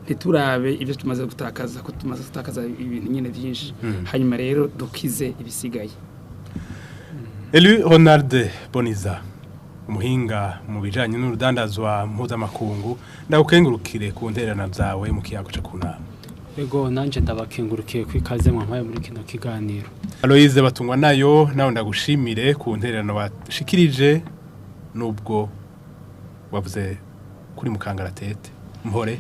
ntiturabe ibyo tumaze gutakaza, ko tumaze gutakaza ibintu nyine byinshi, hanyuma rero dukize ibisigaye. Elu Ronald Boniza, umuhinga mu bijanye n'urudandazwa mpuzamakungu, ndagukengurukire ku ntererano zawe mu kiyago cyo kunama. Ego, nanje ndabakengurukiye ku ikaze mwampaye muri kino kiganiro. Aloise Batungwa nayo, nawe ndagushimire ku ntererano washikirije, nubwo wavuze kuri mukangaratete mpore,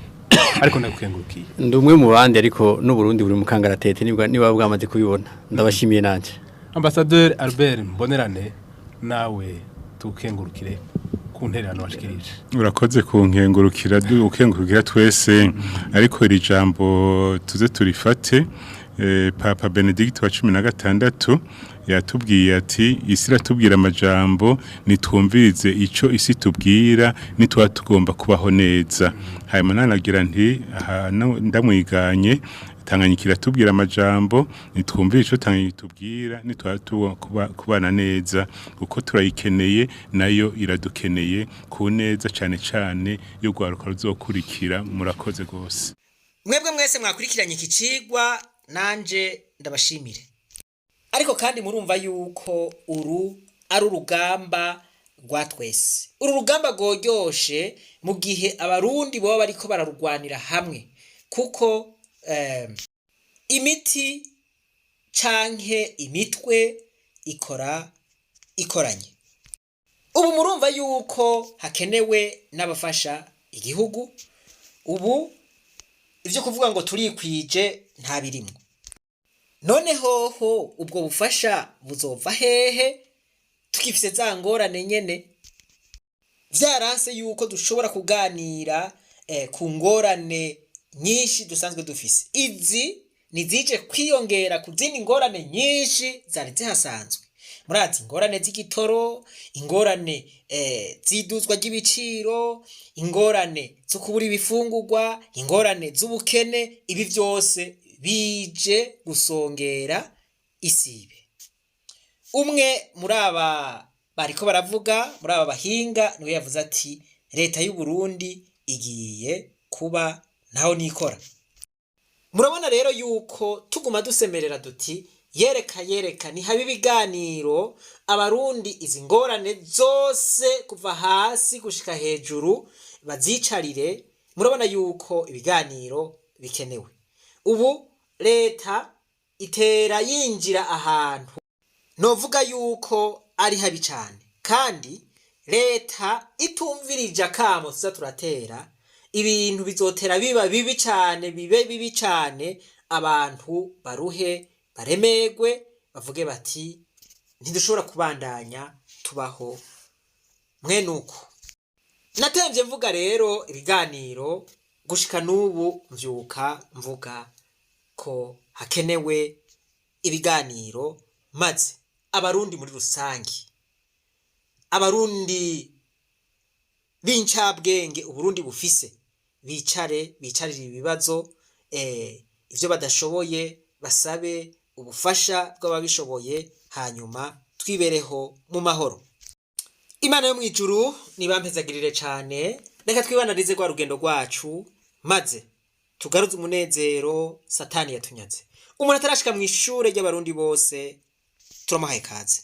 ariko ndagukengurukiye. Ndi umwe mu bandi, ariko n'Uburundi buri mu kangaratete nibwo niba bwamaze kubibona. Ndabashimiye nanje. Ambassadeur Albert Mbonerane, nawe tukengurukire ku ntererano washikirije. Urakoze kunkengurukira, ukengurukira twese, ariko iri jambo tuze turifate. Papa Benedict wa 16 yatubwiye ati isi iratubwira amajambo, nitwumvirize ico isi tubwira nitwa tugomba kubaho neza. Hanyuma nanagira nti aha ndamwiganye: Tanganyika iratubwira amajambo, nitwumvire ico Tanganyika itubwira nitwa kubana neza, kuko turayikeneye nayo iradukeneye ku neza cane cane y'urwaruka ruzokurikira. Murakoze gose. Mwebwe mwese mwakurikiranye iki cigwa, nanje ndabashimire. Ariko kandi murumva yuko uru ari urugamba rwa twese. Uru rugamba rworyoshe mu gihe abarundi baba bariko bararugwanira hamwe, kuko imiti canke imitwe ikora ikoranye. Ubu murumva yuko hakenewe n'abafasha igihugu. Ubu ivyo kuvuga ngo turikwije nta birimwo. None hoho ubwo bufasha buzova hehe tukifise za ngorane nyene? Vyaranse yuko dushobora kuganira ku ngorane nyinshi dusanzwe dufise, izi nizije kwiyongera ku zindi ngorane nyinshi zari zihasanzwe. Murazi ingorane z'igitoro, ingorane z'iduzwa ry'ibiciro, ingorane zo kubura ibifungurwa, ingorane z'ubukene. Ibi vyose bije gusongera isibe. Umwe muri aba bariko baravuga, muri aba bahinga, niwe yavuze ati leta y'u Burundi igiye kuba ntaho nikora. Murabona rero yuko tuguma dusemerera duti yereka yereka ntihabe ibiganiro, abarundi izi ngorane zose kuva hasi gushika hejuru bazicarire. Murabona yuko ibiganiro bikenewe. Ubu leta itera yinjira ahantu novuga yuko ari habi cane, kandi leta itumvirije akamo tuza turatera. Ibintu bizotera biba bibi cane, bibe bibi cane, abantu baruhe, baremegwe, bavuge bati ntidushobora kubandanya tubaho mwene uko. Natemvye mvuga rero ibiganiro gushika n'ubu mvyuka mvuga ko hakenewe ibiganiro, maze abarundi muri rusangi, abarundi b'incabwenge uburundi bufise, bicare bicarire ibibazo, ivyo badashoboye basabe ubufasha bw'ababishoboye, hanyuma twibereho mu mahoro. Imana yo mw'ijuru nibampezagirire cane. Reka twibanarize rwa rugendo rwacu, maze tugaruze umunezero satani yatunyaze. Umuntu atarashika mw'ishure ry'abarundi bose turamuhaye kaze.